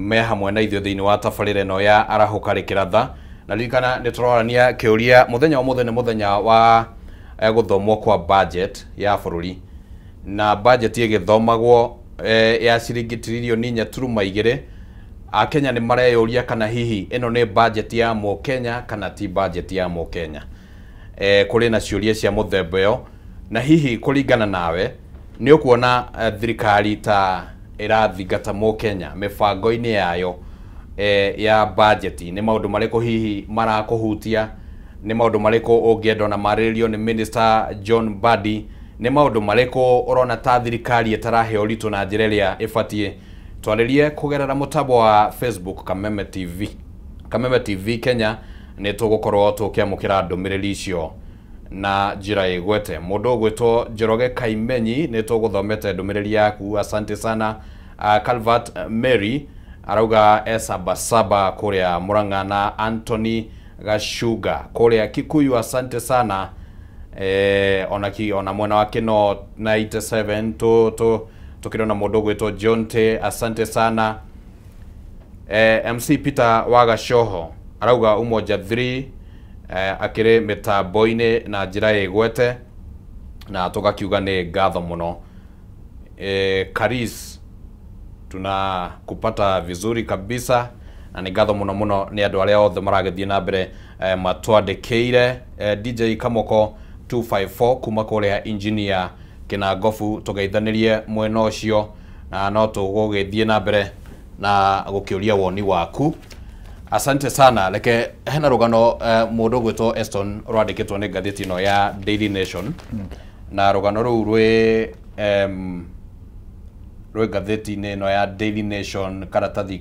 Me hamwe na ithuĩ thĩinĩ wa tabarĩra ĩno ya Arahũka Rĩkĩratha. Na ririkana nĩ tũrorania kĩũria mũthenya ũmũthĩ nĩ mũthenya wa gũthomwo kwa budget ya bũrũri, na budget ĩgĩthomagwo ya ciringi 4.2 trillion. Akenya nĩ mareyũria kana hihi ĩno nĩ budget ya mũkenya kana ti budget ya mũkenya. Kũrĩ na ciũria cia mũthemba ĩyo, na hihi kũringana nawe nĩ ũkuona thirikari ta ĩrathingata mũkenya mĩbango-inĩ yayo ya budget? Nĩ maũndũ marĩkũ hihi marakũhutia? Nĩ maũndũ marĩkũ ũngĩenda ona marĩrĩrio nĩ Minister John Mbadi? Nĩ maũndũ marĩkũ ũrona ta thirikari ĩtarahe ũritũ na njĩra ĩrĩa ĩbatiĩ? Twarĩrie kũgerera mũtambo wa Facebook Kameme TV, Kameme TV Kenya. Nĩ tũgũkorwo tũkĩamũkĩra ndũmĩrĩri icio na njĩra ĩgwete. Mũndũ ũgwĩtwo Njoroge Kaimenyi, nĩ tũgũthomete ndũmĩrĩri yaku, asante sana. Calvert Mary arauga esabasaba kũrĩa Murang'a, na Anthony Gashuga kũrĩa Kikuyu, asante sana. Ona ki ona mwena wa Kino 97 tu tukĩrĩ na mũndũ ũgwĩtwo John T, asante sana. MC Peter Wagashoho arauga Umoja 3 akĩrĩ mĩtambo-inĩ na njĩra ĩgwete, na tũgakiuga nĩ ngatho mũno. Karis, tunakupata vizuri kabisa, na nĩ ngatho mũno mũno nĩ andũ arĩa othe maragĩthiĩ na mbere matwandĩkĩire. DJ Kamoko 254 kuma kũrĩa Engineer Kĩnangobu, tũgeithanĩrie mwena ũcio, na no tũgũgĩthiĩ na mbere na gũkĩũria woni waku. Asante sana. Reke hena rũgano mũndũ ũgwĩtwo Eston rwandĩkĩtwo nĩ ngathĩti ĩno ya Daily Nation, na rũgano rũu rwĩ ngathĩti-inĩ ĩno ya Daily Nation, karatathi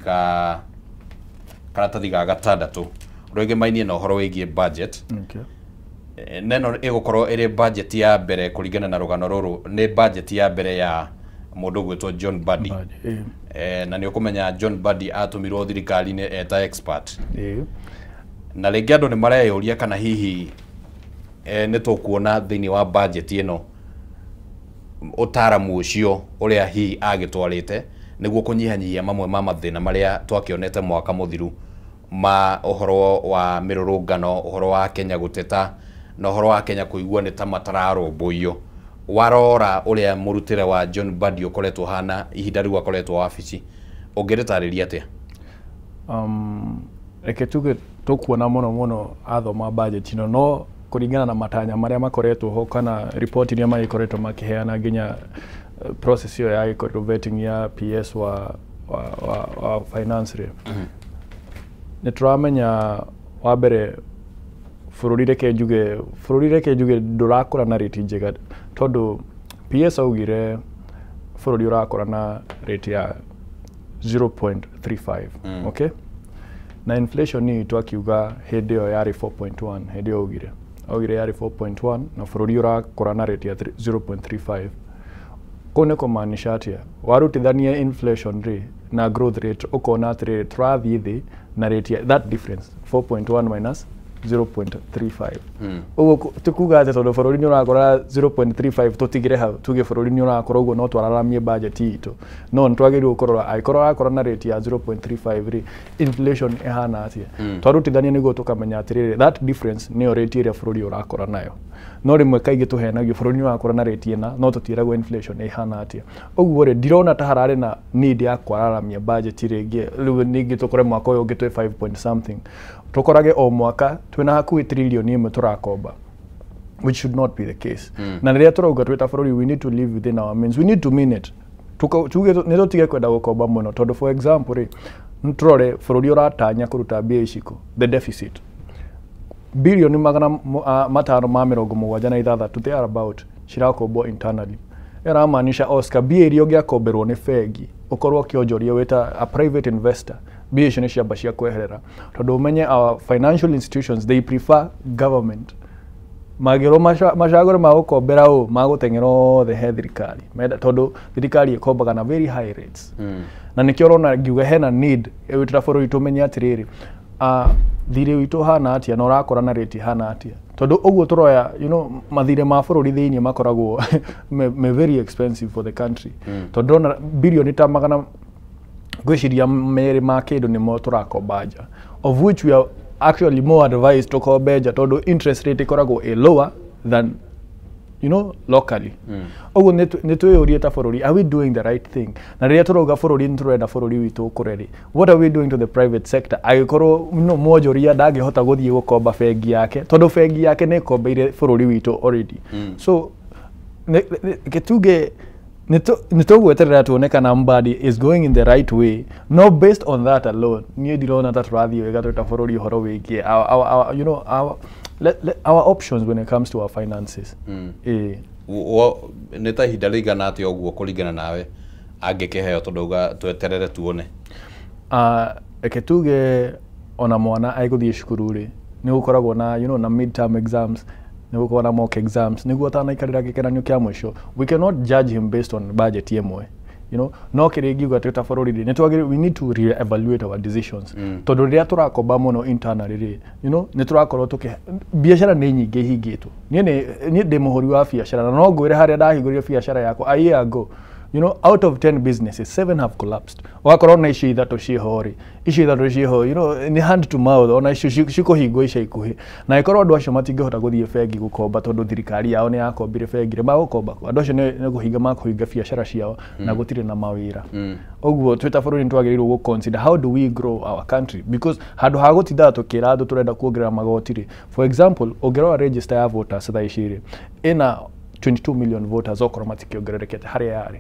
ga gatandatũ, rwĩgĩmainie na ũhoro wĩgiĩ budget. Na ĩno ĩgũkorwo ĩrĩ budget ya mbere, kũringana na rũgano rũrũ, nĩ budget ya mbere ya mũndũ ũgwĩtwo John Mbadi. Mbadi. Na nĩ ũkũmenya John Mbadi atũmirwo thirikari-inĩ eta expert. Na rĩngĩ andũ nĩ mareyũria kana hihi nĩ tũkuona thĩinĩ wa budget ĩno ũtaramu ũcio ũrĩa hihi agĩtwarĩte nĩguo kũnyihanyihia mamwe ma mathĩna marĩa twakĩonete mwaka mũthiru, ma ũhoro wa mĩrũrũngano, ũhoro wa Kenya gũteta, na ũhoro wa Kenya kũigua nĩ ta matararũmbũiyo. Warora ũrĩa mũrutĩre wa John Mbadi ũkoretwo hana ihinda rĩu akoretwo wabici, ũngĩrĩtarĩria atĩa? Reke tuge tũkuona mũno mũno athoma budget ĩno, no kũringana na matanya marĩa makoretwo ho kana report iria magĩkoretwo makĩheana nginya process ĩyo ya gĩkorirwo vetting ya PS wa finance rĩ, nĩ tũramenya wa mbere bũrũri, reke njuge bũrũri, reke njuge ndũrakũra na rate njega, tondũ PS augire bũrũri ũrakũra na rate ya 0.35. Okay, na inflation itũ akiuga hĩndĩ ĩyo yarĩ 4.1. Hĩndĩ ĩyo augire yarĩ 4.1 na bũrũri ũrakũra na rate ya 0.35. Kũu nĩ kũmaanisha atĩa? Warutithania inflation rĩ na growth rate, ũkona atĩrĩrĩ, tũrathiĩ thĩ na rate ya that difference, 4.1 minus 0.35. Ũguo ti kuga atĩ tondũ bũrũri nĩ ũrakũra 0.35 tũtigire hau tuge bũrũri nĩ ũrakũra ũguo no twararamie budget itũ. No nĩ twagĩrĩirwo kũrora angĩkorwo ũrakũra na rate ya 0.35 rĩ, inflation ĩhana atĩa? Twarutithania nĩguo tũkamenya atĩrĩrĩ, that difference nĩyo rate ĩrĩa bũrũri ũrakũra nayo. No rĩmwe kaingĩ tũhenagio bũrũri nĩ ũrakũra na rate ĩna, no tũtiĩragwo inflation ĩhana atĩa. Ũguo rĩ, ndirona ta hararĩ na need ya kwararamia budget rĩngĩ. Rĩu ningĩ tũkore mwaka ũyũ ũngĩ twĩ 5 point something, tũkorage o mwaka twĩna hakuhĩ 1 trillion tũrakomba, which should not be the case. Na rĩrĩa tũrauga twĩ ta bũrũri we need to live within our means, we need to mean it. Tuge nĩ tũtige kwenda gũkomba mũno, tondũ for example rĩ, nĩ tũrore bũrũri ũratanya kũruta mbia iciko, the deficit bilioni 576 there about cirakombwo internally. Ĩramaanisha, Oscar, mbia iria ũngĩakomberwo nĩ bengi ũkorwo ũkĩonjoria wĩta a private investor, mbia icio nĩ ciamba cia kweherera, tondũ ũmenye our financial institutions, they prefer government. Magĩrwo macagũre magũkombera ũ magũteng'era othe he thirikari. Menda, tondũ thirikari ĩkombaga na very high rates. Na nĩkĩo ũrona ngiuga hena need wĩ ta bũrũri tũmenye atĩrĩrĩ, thirĩ witũ hana atĩa na ũrakũra na rate hana atĩa, tondũ ũguo tũroya mathirĩ ma bũrũri thĩinĩ makoragwo me very expensive for the country, tondũ ndĩrona bilioni ta magana Ngwĩciria merĩ ma kĩndũ nĩmo tũrakomba nja, of which we are actually more advised tũkombe nja tondũ interest rate ĩkoragwo ĩ lower than locally. Ũguo nĩ twĩyũrie ta bũrũri, are we doing the right thing? Na rĩrĩa tũrauga bũrũri nĩ tũrenda bũrũri witũ ũkũre rĩ, what are we doing to the private sector angĩkorwo no mwonjoria ndangĩhota gũthiĩ gũkomba bengi yake tondũ bengi yake nĩ ĩkombeire bũrũri witũ already? So gĩtuge nĩ tũgweterera tuone kana Mbadi is going in the right way. No based on that alone, niĩ ndirona ta tũrathiĩ wega twĩ ta bũrũri ũhoro wĩgiĩ our, you know, our, let, let, our options when it comes to our finances. Ĩĩ. Nĩ ta ihinda rĩigana atĩa ũguo kũringana nawe angĩkĩheo, tondũ uga tweterere tuone? Reke tuge ona mwana agũthiĩ cukuru rĩ, nĩ gũkoragwo na na midterm exams, nĩ gũkoragwo na mock exams nĩguo atanaikarĩra gĩkeranio kĩa mũico. We cannot judge him based on budget ĩmwe. No kĩrĩa ingiuga twĩ ta bũrũri rĩ, nĩ twagĩrĩirwo, we need to re-evaluate our decisions, tondũ rĩrĩa tũrakomba mũno internally rĩ, nĩ tũrakorwo tũkĩ biacara nĩ nyingĩ ihingĩtwo. Niĩ ndĩ mũhũri wa biacara na no ngwĩre harĩa ndahingũrire biacara yakwa a year ago, out of 10 businesses, 7 have collapsed. Ũgakorwo na icio ithatũ ciĩho rĩ, icio ithatũ ciĩho, nĩ hand to mouth, ona icio cikũhingwo ica ikuhĩ. Na ĩkorwo andũ acio matingĩhota gũthiĩ bengi gũkomba tondũ thirikari yao nĩ yakombire bengi rĩ, magũkomba kũ? Andũ acio nĩ kũhinga makũhinga biacara ciao na gũtirĩ na mawĩra. Ũguo twĩ ta bũrũri nĩ twagĩrĩirwo gũ consider how do we grow our country, because handũ ha gũtindaga tũkĩra andũ tũrenda kuongerera magoti rĩ, for example, ũngĩrora register ya voters thaa ici rĩ, ĩna 22 million voters okorwo matikĩongererekete harĩa yarĩ.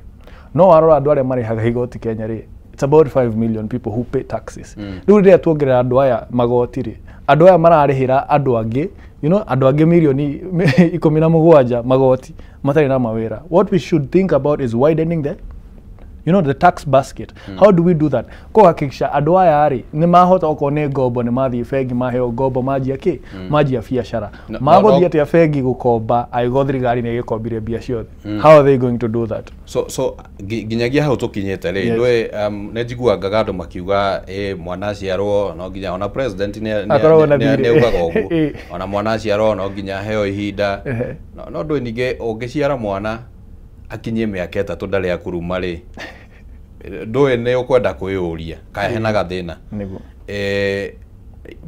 No warora andũ arĩa marĩhaga igoti Kenya rĩ, it's about 5 million people who pay taxes. Rĩu rĩrĩa tuongerera andũ aya magoti rĩ, andũ aya mararĩhĩra andũ angĩ, andũ angĩ mirioni 17 magoti matarĩ na mawĩra. What we should think about is widening the the tax basket. How do we do that? Kũhakikisha andũ aya rĩ nĩ mahota, okorwo nĩ ngombo, nĩ mathiĩ bengi maheo ngombo manjia kĩ, manjia biacara. Magũthiĩ atĩa bengi gũkomba angĩkorwo thirikari nĩ ĩgĩkombire mbia ciothe? How are they going to do that? So nginyagia hau tũkinyĩte rĩ, ndũĩ, nĩ njiguangaga andũ makiuga ĩ mwana aciarwo no nginya, ona president Akoragwo na nĩ thirĩ. augaga ũguo, ona mwana aciarwo no nginya aheo ihinda. No ndũĩ ningĩ ũngĩciara mwana akinyie mĩaka 3 ndarĩ akuruma rĩ, ndũĩ nĩ ũkwenda kwĩyũria kana hena gathĩna. Nĩguo.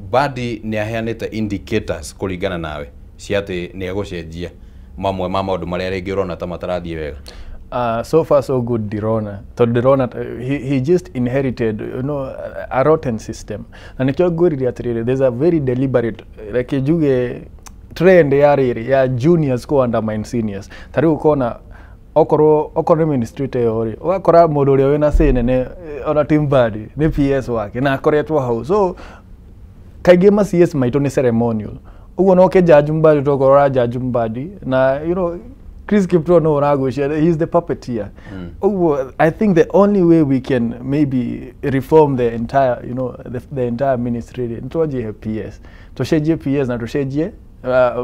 Mbadi nĩ aheanĩte indicators kũringana nawe cia atĩ nĩ egũcenjia mamwe ma maũndũ marĩa rĩngĩ ũrona ta matarathiĩ wega? So far so good ndirona, tondũ ndirona he just inherited a rotten system, na nĩkĩo ngwĩrire atĩrĩrĩ, there's a very deliberate, reke njuge, trend ya rĩrĩ ya juniors kũ undermine seniors. Ta rĩu ũkona okorwo nĩ ministry ĩyo rĩ, ũgakora mũndũ ũrĩa wĩna say nene, ona Tim Mbadi nĩ PS wake na akoretwo hau. So kaingĩ ma CS maitũ nĩ ceremonial ũguo, no kĩ Mbadi tokorwo ũra Mbadi na Chris Kiptoo no ũragũcia, he is the puppeteer. Ũguo I think the only way we can maybe reform the entire you know the entire ministry rĩ, nĩ twanjie PS, tũcenjie PS na tũcenjie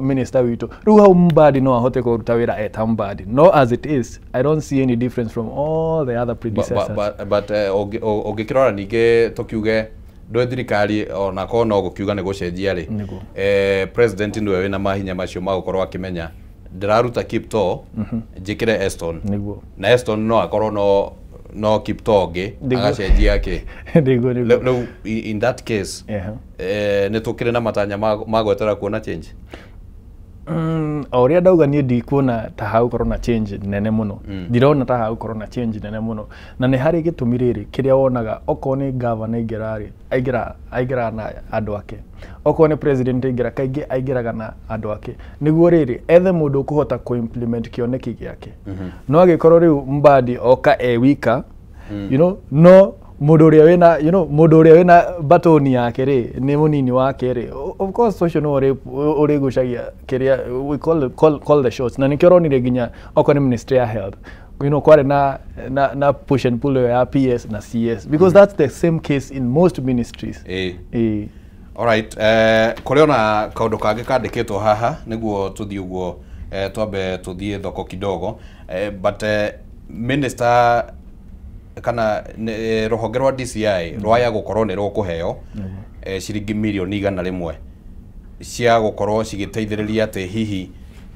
minister witũ. Rĩu hau Mbadi no ahote kũruta wĩra eta Mbadi. No as it is, I don't see any difference from all the other predecessors. But ũngĩkĩrora ningĩ tũkiuge ndũĩ thirikari ona korwo no gũkiuga nĩ gũcenjia rĩ, Nĩguo. President nĩwe wĩna mahinya macio ma gũkorwo akĩmenya ndĩraruta Kiptoo njĩkĩre Eston, na Eston no akorwo no Kiptoo ũngĩ agacenjia kĩ. Nĩguo. Rĩu in that case, nĩ tũkĩrĩ na matanya ma gwetera kuona change? O ũrĩa ndauga, niĩ ndikuona ta hagũkorwo na change nene mũno. Ndirona ta hagũkorwo na change nene mũno, na nĩ harĩ gĩtũmi rĩrĩ kĩrĩa wonaga, okorwo nĩ gavana aingĩra rĩ, aingĩraga na andũ ake, okorwo nĩ president aingĩra, kaingĩ aingĩraga na andũ ake nĩguo rĩrĩ ethe mũndũ ũkũhota kũ-implement kĩoneki gĩake. No angĩkorwo rĩu Mbadi oka e wika, no mũndũ ũrĩa wĩna mũndũ ũrĩa wĩna batoni yake rĩ nĩ mũnini wake rĩ, of course ũcio nĩwe ũrĩgucagia kĩrĩa we call the shots. Na nĩkĩo ũronire nginya okorwo nĩ ministry ya health, kwarĩ na push and pull ya PS na CS, because that's the same case in most ministries. Ĩĩ. Alright, kũrĩ ona kaũndũ kangĩ kandĩkĩtwo haha nĩguo tũthiĩ ũguo, twambe tũthiĩ thoko kidogo, but minister kana rũhonge rwa DCI rwaya gũkorwo nĩ rũkũheo ciringi mirioni 100 cia gũkorwo cigĩteithĩrĩria atĩ hihi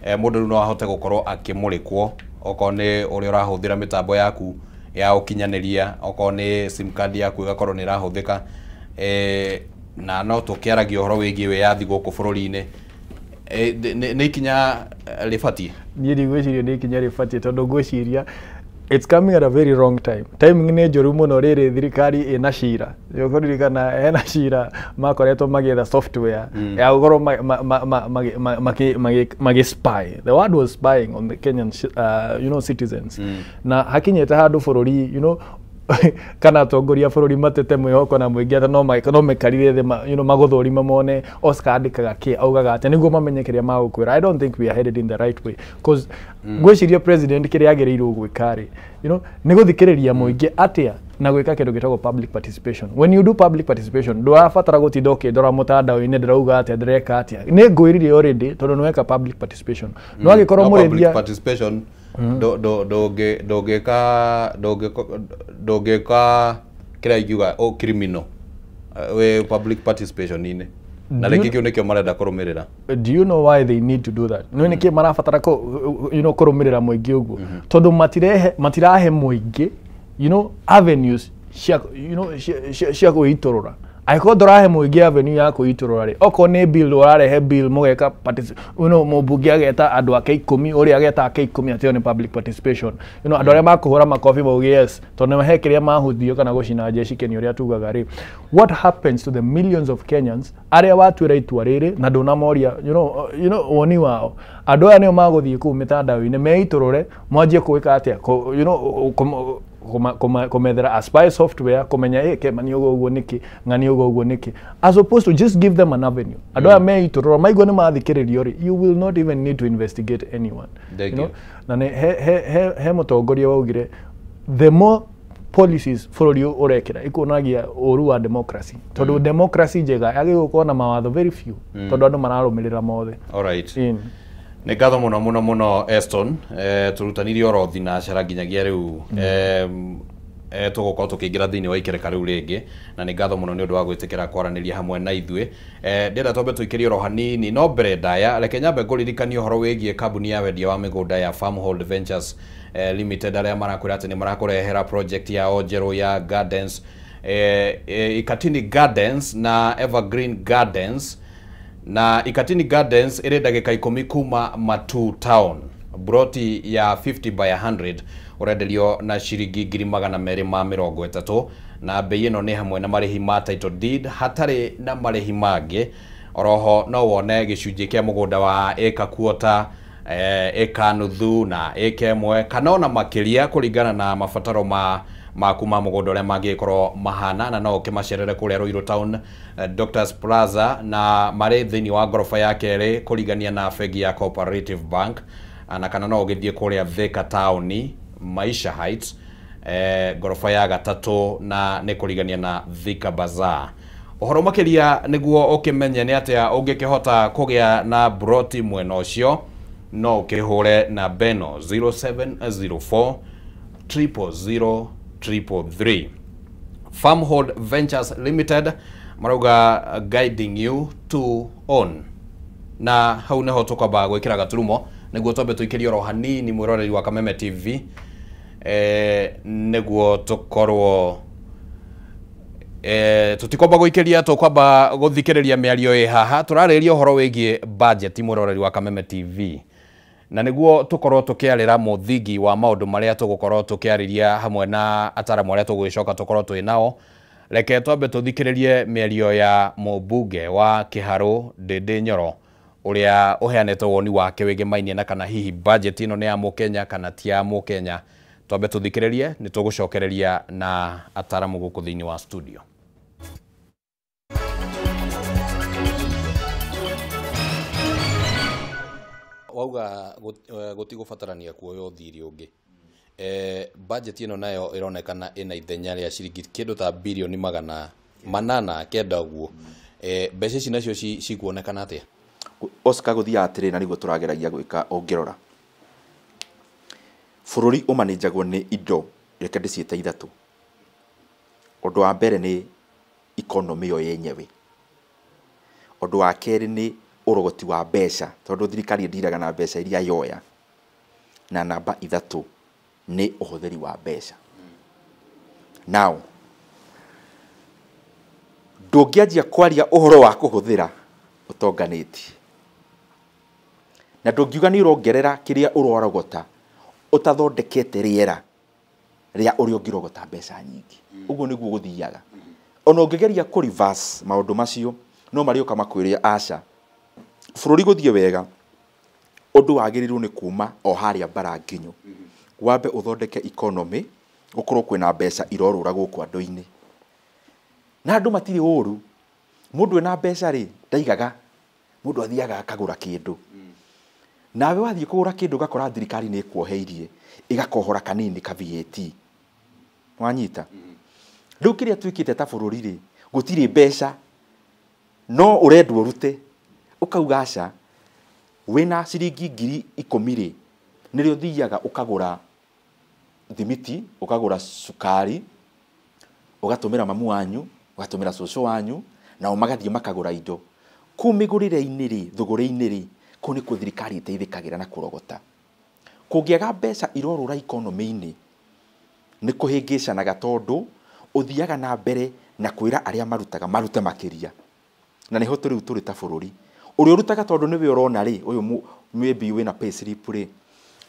mũndũ rĩu no ahote gũkorwo akĩmũrĩkwo okorwo nĩ ũrĩa ũrahũthĩra mĩtambo yaku. ya ũkinyanĩria, okorwo nĩ sim card yaku ĩgakorwo nĩ ĩrahũthĩka, na no tũkĩaragia ũhoro wĩgiĩ wĩyathi gũkũ bũrũri-inĩ. Nĩ ikinya rĩbatiĩ? Niĩ ndigwĩciria nĩ ikinya rĩbatiĩ, tondũ ngwĩciria it's coming at a very wrong time. Timing nĩ njũru mũno rĩrĩ thirikari ĩna cira. Ũkũririkana hena cira makoretwo magĩetha software ya gũkorwo magĩ spy. The word was spying on the Kenyan citizens. Na hakinyĩte handũ bũrũri, kana atongoria bũrũri matete mwĩhoko na mũingĩ atĩ no mekarire thĩ, magũthũrime mone Oscar andĩkaga kĩ, augaga atĩa, nĩguo mamenye kĩrĩa magũkwĩra. I don't think we are headed in the right way, cause ngwĩciria president kĩrĩa agĩrĩirwo gwĩka rĩ, nĩ gũthikĩrĩria mũingĩ atĩa na gwĩka kĩndũ gĩtagwo public participation. When you do public participation, ndũrabatara gũtinda ũkĩndora mũtandao-inĩ ndĩrauga atĩa, ndĩreka atĩa, nĩ ngwĩrire already tondũ nĩ weka public participation. No angĩkorwo mũrĩthia participation ndũngĩka kĩrĩa ingiuga o criminal wĩ public participation-inĩ, na rĩngĩ kĩu nĩkĩo marenda kũrũmĩrĩra. Do you know why they need to do that? Nĩ nĩkĩ marabatara kũrũmĩrĩra mũingĩ ũguo? Tondũ matirahe mũingĩ avenues cia cia kwĩitũrũra. Angĩkorwo ndũrahe mũingĩ avenue ya kwĩitũrũra rĩ, okorwo nĩ bill ũrarehe bill mũgeka, mũmbunge ageta andũ ake 10, ũrĩa ageta ake 10, atĩ ĩyo nĩ public participation. Andũ arĩa makũhũra makobi mauge yes, tondũ he kĩrĩa mahũthio kana gũcina jeshi keni ũrĩa tugaga rĩ. What happens to the millions of Kenyans arĩa watuĩra itua rĩrĩ na ndũnamoria woni wao? Andũ aya nĩo magũthiĩ kũu mĩtandao-inĩ meitũrũre, mwanjie gwĩka atĩa, kumethera a spy software, kumenya kemani ũguo ũguo nĩkĩ, ng'ani ũguo ũguo nĩkĩ, as opposed to just give them an avenue. Andũ aya meitũrũra maigua nĩ mathikĩrĩrio rĩ, you will not even need to investigate anyone. Na nĩ he mũtongoria waugire the more policies bũrũri ũrekĩra ikuonagia ũru wa democracy, tondũ democracy njega yagĩrĩirwo gũkorwo na mawatho very few, tondũ andũ mararũmĩrĩra mothe. Alright. Nĩ ngatho mũno mũno mũno Eston, tũrutanirie oro thinacara nginyagia rĩu, tũgũkorwo tũkĩingĩra thĩinĩ wa ikereka rĩu rĩngĩ, na nĩ ngatho mũno nĩ ũndũ wa gwĩtĩkĩra kwaranĩria hamwe na ithuĩ. Ndĩrenda twambe tũikĩrie oro hanini, no mbere ndaya reke nyambe ngũririkanie ũhoro wĩgiĩ kambuni ya wendia wa mĩgũnda ya Farmhold Ventures Limited, arĩa marakwĩra atĩ nĩ marakũrehera project yao njerũ ya gardens, Ikatini Gardens na Evergreen Gardens. Na Ikatini Gardens ĩrĩ ndagĩka 10 kuma Matu Town, broti ya 50 by 100 ũrenderio na ciringi 230,000, na bei ĩno nĩ hamwe na marĩhi ma title deed hatarĩ na marĩhi mangĩ. Oroho no wone gĩcunjĩ kĩa mũgũnda wa ĩka quarter, ĩka nuthu na ĩka ĩmwe kana ona makĩria kũringana na mabataro ma maku ma mũgũnda ũrĩa mangĩkorwo mahana, na no ũkĩmacerere kũrĩa Ruiru Town, Doctors Plaza, na marĩ thĩinĩ wa ngoroba ya kerĩ kũringania na bengi ya Cooperative Bank, na kana no ũgĩthiĩ kũrĩa Thika Town Maisha Heights, ngoroba ya gatatũ, na nĩ kũringania na Thika Bazaar. Ũhoro makĩria nĩguo ũkĩmenye nĩ atĩa ũngĩkĩhota kũgĩa na broti mwena ũcio, no ũkĩhũre na Beno 0704 000 333. Farmhold Ventures Limited marauga guiding you to own. Na hau niho tukwamba gwikira gaturumo niguo twambe tuikirie oro hanini mwiroreri wa Kameme TV, niguo tukorwo tutikwamba guikiria, tukwamba guthikiriria miario ĩ haha turariria uhoro wigie budget mwiroreri wa Kameme TV, na niguo tukorwo tukiarira muthingi wa maundu maria tugukorwo tukiariria hamwe na ataramu aria tugwicoka tukorwo twi nao. Reke twambe tuthikiririe miario ya mũmbunge wa Kiharu Ndindi Nyoro uria uheanĩte woni wake wĩgĩmainie na kana hihi budget ĩno nĩ ya mũkenya kana ti ya mũkenya. Twambe tuthikiririe, nĩ tũgũcokereria na ataramu gũkũ thĩinĩ wa studio. Wauga gũtigũbatarania kuoywo thirĩ ũngĩ. Budget ĩno nayo ĩronekana ĩna ithenya rĩa ciringi kĩndũ ta birioni 809 ũguo. Mbeca ici nacio cikuonekana atĩa? Oscar, gũthiaga atĩrĩ, na nĩguo tũrageragia gwĩka. Ũngĩrora bũrũri ũmanĩnjagwo nĩ indo, reke ndĩciĩte ithatũ. Ũndũ wa mbere nĩ economy yo yenyewe. Ũndũ wa kerĩ nĩ ũrogoti wa mbeca, tondũ thirikari ĩndiraga na mbeca iria yoya. Na namba ithatũ nĩ ũhũthĩri wa mbeca. Now ndũngĩanjia kwaria ũhoro wa kũhũthĩra ũtonganĩtie, na ndũngiuga nĩ ũrongerera kĩrĩa ũrorogota ũtathondekete rĩera rĩa ũrĩa ũngĩrogota mbeca nyingĩ. Ũguo nĩguo gũthiaga. Ona ũngĩgeria kũ reverse maũndũ macio no marĩũka makwĩre aca. Bũrũri gũthiĩ wega ũndũ wagĩrĩirwo nĩ kuma o harĩa mbara nginyo, wambe ũthondeke economy, gũkorwo kwĩna mbeca irorũra gũkũ andũ-inĩ. Na andũ matirĩ ũru, mũndũ ena mbeca rĩ ndaigaga, mũndũ athiaga akagũra kĩndũ. Nawe wathiĩ kũgũra kĩndũ ũgakora thirikari nĩ ĩkuoheirie ĩgakohora kanini ka VAT. Wanyita? Rĩu kĩrĩa twĩkĩte ta bũrũri rĩ, gũtirĩ mbeca no ũrendwo ũrute, ũkauga aca, wĩna ciringi 10,000 rĩ, nĩrĩo ũthiaga ũkagũra thimiti, ũkagũra cukari, ũgatũmĩra mamu wanyu, ũgatũmĩra cũcũ wanyu, nao magathiĩ makagũra indo. Kũu mĩgũrĩre-inĩ rĩ, thũgũrĩ-inĩ rĩ, kũu nĩkuo thirikari ĩteithĩkagĩra na kũrogota. Kũngĩaga mbeca irorũra economy-inĩ, nĩ kũhĩngĩcanaga tondũ ũthiaga na mbere na kwĩra arĩa marutaga marute makĩria. Na nĩho tũrĩ tũrĩ ta bũrũri. Ũrĩa ũrutaga tondũ nĩwe ũrona rĩ, ũyũ maybe wĩna pay slip rĩ,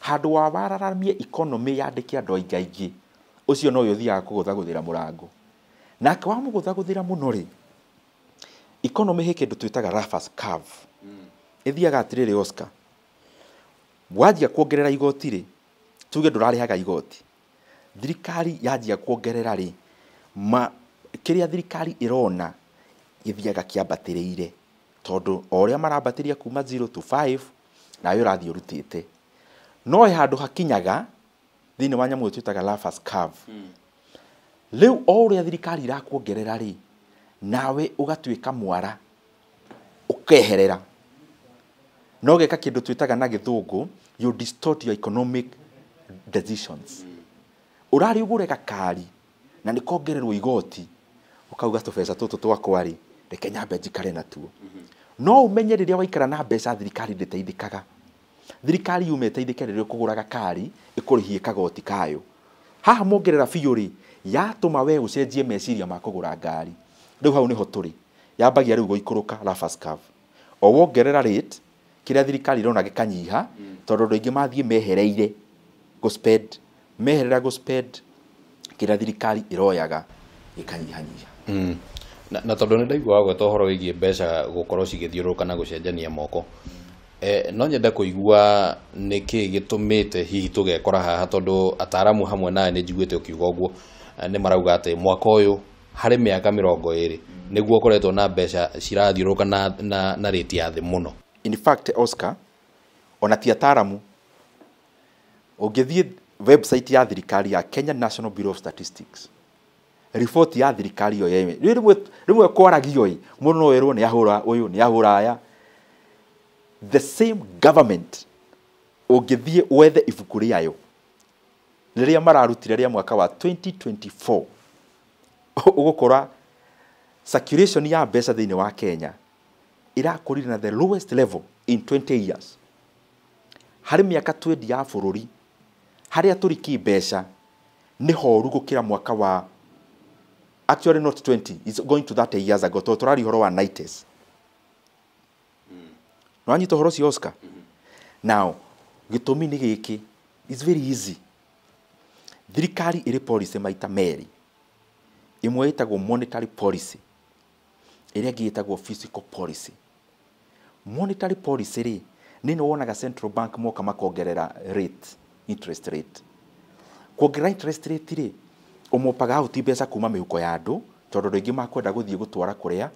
handũ wa wararamie economy yandĩke andũ aingĩ aingĩ, ũcio nowe ũthiaga kũgũthagũthĩra mũrango. Nake wamũgũthagũthĩra mũno rĩ, economy he kĩndũ twĩtaga Laffer's curve. Ĩthiaga atĩrĩrĩ Oscar, wanjia kuongerera igoti rĩ, tuge ndũrarĩhaga igoti, thirikari yanjia kuongerera rĩ, kĩrĩa thirikari ĩrona gĩthiaga kĩambatĩrĩire, tondũ o ũrĩa marambatĩria kuma 0 to 5 nawe ũrathiĩ ũrutĩte. No he handũ hakinyaga thĩinĩ wa nyamũ ĩyo twĩtaga Laffer's curve. Rĩu o ũrĩa thirikari ĩrakuongerera rĩ, nawe ũgatuĩka mwara, ũkeherera. No ũgeka kĩndũ twĩtaga na gĩthũngũ, you distort your economic decisions. Ũrarĩ ũgũre gakari na nĩ kongererwo igoti, ũkauga tũbeca tũtũ twakwa rĩ, reke nyambe njikare natuo. No ũmenye rĩrĩa waikara na mbeca thirikari ndĩteithĩkaga. Thirikari yuma ĩteithĩke rĩrĩa ũkũgũra gakari, ĩkũrĩhie kagoti kayo. Haha mongerera biũ rĩ, yatũma we ũcenjie meciria ma kũgũra ngari. Rĩu hau nĩho tũrĩ. Yambagia rĩu gũikũrũka Laffer's curve. O wongerera rate, kĩrĩa thirikari ĩrona gĩkanyiha, tondũ andũ aingĩ mathiĩ mehereire gũ spend, meherera gũ spend, kĩrĩa thirikari ĩroyaga gĩkanyihanyiha. Na tondũ nĩ ndaigua wagweta ũhoro wĩgiĩ mbeca gũkorwo cigĩthiũrũrũka na gũcenjania moko, no nyende kũigua nĩkĩ gĩtũmĩte hihi tũgekora haha, tondũ ataramu hamwe nawe nĩ njiguĩte ũkiuga ũguo, nĩ marauga atĩ mwaka ũyũ harĩ mĩaka 20 nĩguo ũkoretwo na mbeca cirathiũrũrũka na rate ya thĩ mũno. In fact, Oscar, ona ti ataramu, ũngĩthiĩ website ya thirikari ya Kenya National Bureau of Statistics, report ya thirikari ĩyo yenyewe, rĩmwe kwaragio ĩ, mũndũ no erwo nĩ ahũra ũyũ, nĩ ahũra aya. The same government, ũngĩthiĩ wethe ibuku rĩayo rĩrĩa mararutire rĩa mwaka wa 2024, ũgũkora circulation ya mbeca thĩinĩ wa Kenya ĩrakũrire na the lowest level in 20 years. Harĩ mĩaka 20 ya bũrũri harĩa tũrĩ kĩmbeca nĩ horu gũkĩra mwaka wa, actually not 20, it's going to 30 years ago, tondũ tũraria ũhoro wa 90s. Nĩwanyita ũhoro ũcio Oscar? Now, gĩtũmi nĩ gĩkĩ, it's very easy. Thirikari ĩrĩ policy maita merĩ. Ĩmwe ĩtagwo monetary policy, ĩrĩa ĩngĩ ĩtagwo fiscal policy. Monetary policy rĩ, nĩ ĩno wonaga central bank moka makongerera rate, interest rate. Kuongerera interest rate rĩ, ũmopaga out mbeca kuma mĩhuko ya andũ, tondũ andũ aingĩ makwenda gũthiĩ gũtwara kũrĩa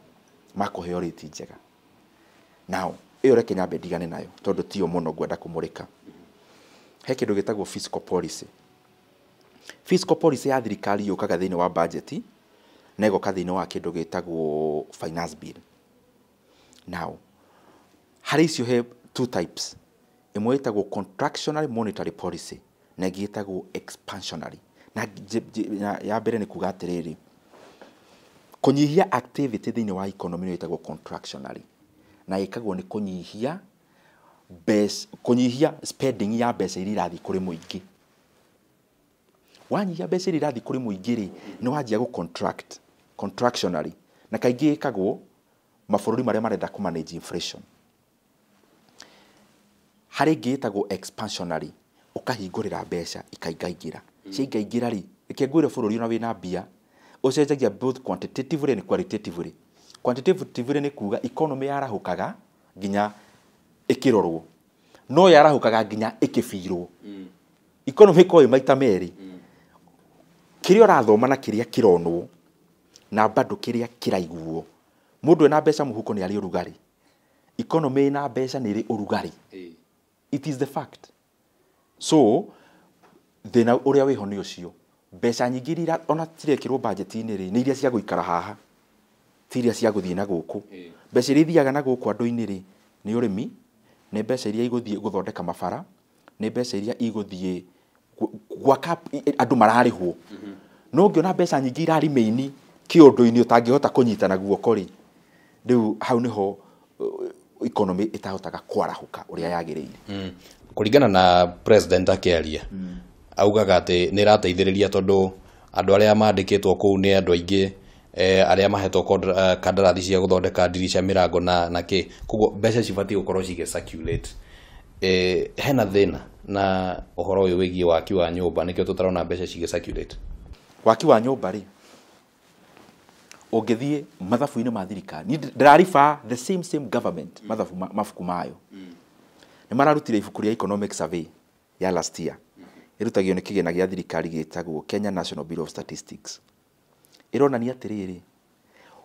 makũheo rate njega. Now, ĩyo reke nyambe ndigane nayo, tondũ tiyo mũno ngwenda kũmũrĩka. He kĩndũ gĩtagwo fiscal policy. Fiscal policy ya thirikari yũkaga thĩinĩ wa budget, na ĩgoka thĩinĩ wa kĩndũ gĩtagwo finance bill. Now, harĩ icio he two types. Ĩmwe ĩtagwo contractionary monetary policy, na ĩngĩ ĩtagwo expansionary. Na ya mbere nĩ kuga atĩrĩrĩ, kũnyihia activity thĩinĩ wa economy nĩyo ĩtagwo contractionary, na ĩkagwo nĩ kũnyihia mbeca, kũnyihia spending ya mbeca iria irathiĩ kũrĩ mũingĩ. Wanyihia mbeca iria irathiĩ kũrĩ mũingĩ rĩ, nĩ wanjia gũ contract, contractionary, na kaingĩ ĩkagwo mabũrũri marĩa marenda kũ manage inflation. Harĩ ĩngĩ ĩtagwo expansionary, ũkahingũrĩra mbeca ikaingaingĩra. Ciaingaingĩra rĩ, reke ngwĩre bũrũri ona wĩna mbia, ũcenjagia both quantitatively and qualitatively. Quantitatively nĩ kuga economy yarahũkaga nginya ĩkĩrorwo, no yarahũkaga nginya ĩkĩbirwo. Economy ĩkoragwo ĩ maita merĩ, kĩrĩa ũrathoma na kĩrĩa kĩronwo na bado kĩrĩa kĩraiguo. Mũndũ ena mbeca mũhuko nĩ arĩ ũrugarĩ, economy ĩna mbeca nĩ ĩrĩ ũrugarĩ. It is the fact. So thĩna ũrĩa wĩho nĩ ũcio, mbeca nyingĩ iria ona cirekĩrwo budget-inĩ rĩ, nĩ iria cia gũikara haha, ti iria cia gũthiĩ na gũkũ. Mbeca iria ithiaga na gũkũ andũ-inĩ rĩ, nĩ ũrĩmi, nĩ mbeca iria igũthiĩ gũthondeka mabara, nĩ mbeca iria igũthiĩ gwaka andũ mararĩhwo. No ũngĩona mbeca nyingĩ iraremain kĩũndũ-inĩ ũtangĩhota kũnyita na guoko rĩ, rĩu hau nĩho economy ĩtahotaga kwarahũka ũrĩa yagĩrĩire. Kũringana na president akĩaria, augaga atĩ nĩ ĩrateithĩrĩria tondũ andũ arĩa mandĩkĩtwo kũu nĩ andũ aingĩ, arĩa mahetwo kandarathi cia gũthondeka ndirica, mĩrango na kĩ, koguo mbeca cibatiĩ gũkorwo cigĩ circulate. Hena thĩna na ũhoro ũyũ wĩgiĩ waki wa nyũmba, nĩkĩo tũtarona mbeca cigĩ circulate. Waki wa nyũmba rĩ, ũngĩthiĩ mathabu-inĩ ma thirikari, niĩ ndĩrariba the same government mathabu mabuku mayo. Nĩ mararutire ibuku rĩa economic survey ya last year, ĩrutagio nĩ kĩgĩna gĩa thirikari gĩtagwo Kenya National Bureau of Statistics. Ĩronania atĩrĩrĩ,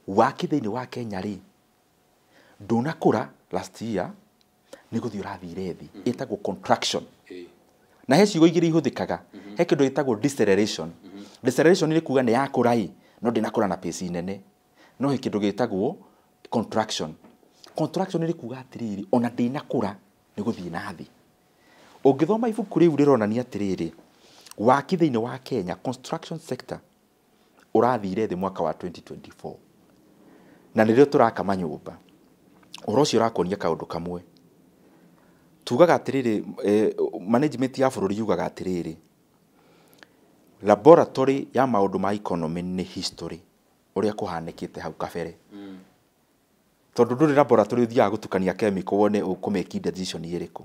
waki thĩinĩ wa Kenya rĩ, ndũnakũra last year, nĩ gũthiĩ ũrathire thĩ, ĩtagwo contraction. Na he ciugo igĩrĩ ihũthĩkaga, he kĩndũ gĩtagwo deceleration. Deceleration nĩ kuga nĩ yakũra ĩ, no ndĩnakũra na pace nene. No he kĩndũ gĩtagwo contraction. Contraction nĩ kuga atĩrĩrĩ, ona ndĩnakũra nĩ gũthiĩ na thĩ. Ũngĩthoma ibuku rĩu rĩronania atĩrĩrĩ, waki thĩinĩ wa Kenya, construction sector ũrathire thĩ mwaka wa 2024. Na nĩrĩo tũraka manyũmba. Ũhoro ũcio ũrakuonia kaũndũ kamwe. Tugaga atĩrĩrĩ, management ya bũrũri yugaga atĩrĩrĩ, laboratory ya maũndũ ma economy nĩ history, ũrĩa kũhanĩkĩte hau kabere. Tondũ ndũrĩ laboratory ũthiaga gũtukania chemical wone ũkũ make decision ĩrĩkũ.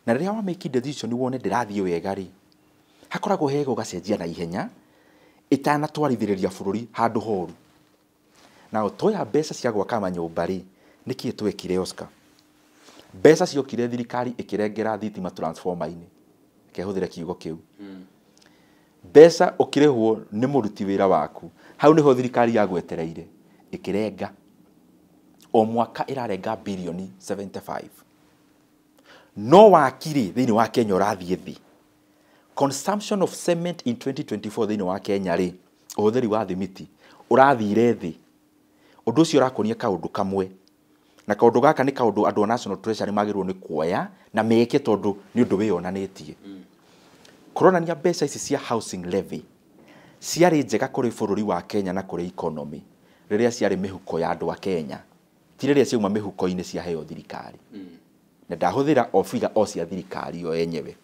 Na rĩrĩa wa make decision wone ndĩrathiĩ wega rĩ, hakoragwo hega ũgacenjia na ihenya, ĩtanatwarithĩrĩria bũrũri handũ horu. Na toya mbeca cia gwaka manyũmba rĩ, nĩkĩĩ twekire Oscar? Mbeca ciokire thirikari ĩkĩrengera thitima transformer-inĩ. Reke hũthĩre kiugo kĩu. Mbeca ũkĩrĩhwo nĩ mũruti wĩra waku, hau nĩho thirikari yagwetereire, ĩkĩrenga. O mwaka ĩrarenga birioni 75. No waki rĩ, thĩinĩ wa Kenya ũrathiĩ thĩ. Consumption of cement in 2024 thĩinĩ wa Kenya rĩ, ũhũthĩri wa thimiti ũrathire thĩ. Ũndũ ũcio ũrakuonia kaũndũ kamwe. Na kaũndũ gaka nĩ kaũndũ andũ a National Treasury magĩrĩirwo nĩ kuoya na meke tondũ nĩ ũndũ wĩyonanĩtie. Kũronania mbeca ici cia housing levy ciarĩ njega kũrĩ bũrũri wa Kenya na kũrĩ economy rĩrĩa ciarĩ mĩhuko ya andũ a Kenya, ti rĩrĩa ciauma mĩhuko-inĩ ciaheo thirikari. Na ndahũthĩra o figure o cia thirikari yo yenyewe,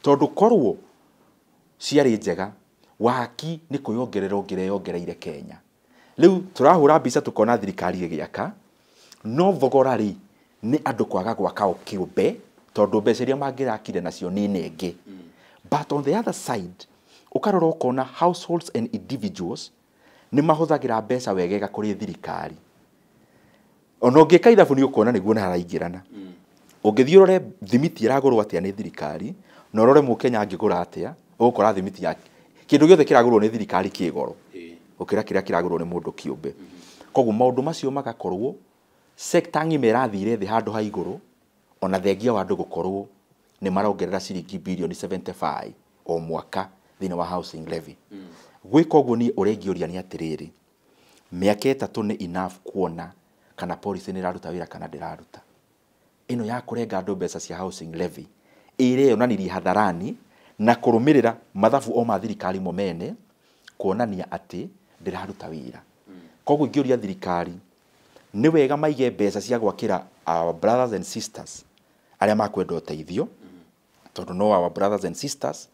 tondũ korwo ciarĩ njega, waki nĩ kwĩyongerera ũngĩreyongereire Kenya. Rĩu tũrahũra mbica tũkona thirikari ĩgĩaka, no thogora rĩ nĩ andũ kwaga gwaka o kĩũmbe, tondũ mbeca iria mangĩrakire nacio nĩ nenge. But on the other side, ũkarora ũkona households and individuals nĩ mahũthagĩra mbeca wegega kũrĩ thirikari. Ona ũngĩka ithabu nĩ ũkuona nĩguo nĩ haraingĩrana. Ũngĩthiĩ ũrore thimiti ĩragũrwo atĩa nĩ thirikari, na ũrore mũkenya angĩgũra atĩa, ũgũkora thimiti ya kĩndũ gĩothe kĩragũrwo nĩ thirikari kĩ goro gũkĩra kĩrĩa kĩragũrwo nĩ mũndũ kĩũmbe. Koguo maũndũ macio magakorwo sector ng'ima ĩrathire thĩ handũ ha igũrũ, ona thengia wa andũ gũkorwo nĩ marongerera ciringi birioni 75 o mwaka thĩinĩ wa housing levy. Gwĩka ũguo niĩ ũrĩa ingĩũria nĩ atĩrĩrĩ, mĩaka 3 nĩ enough kuona kana policy nĩ ĩraruta wĩra kana ndĩraruta. Ĩno ya kũrenga andũ mbeca cia housing levy ĩreyonanirie hadharani na kũrũmĩrĩra mathabu o ma thirikari mo mene kuonania atĩ ndĩraruta wĩra. Koguo ingĩũria thirikari nĩ wega maige mbeca cia gwakĩra our brothers and sisters arĩa makwenda ũteithio, tondũ no our brothers and sisters,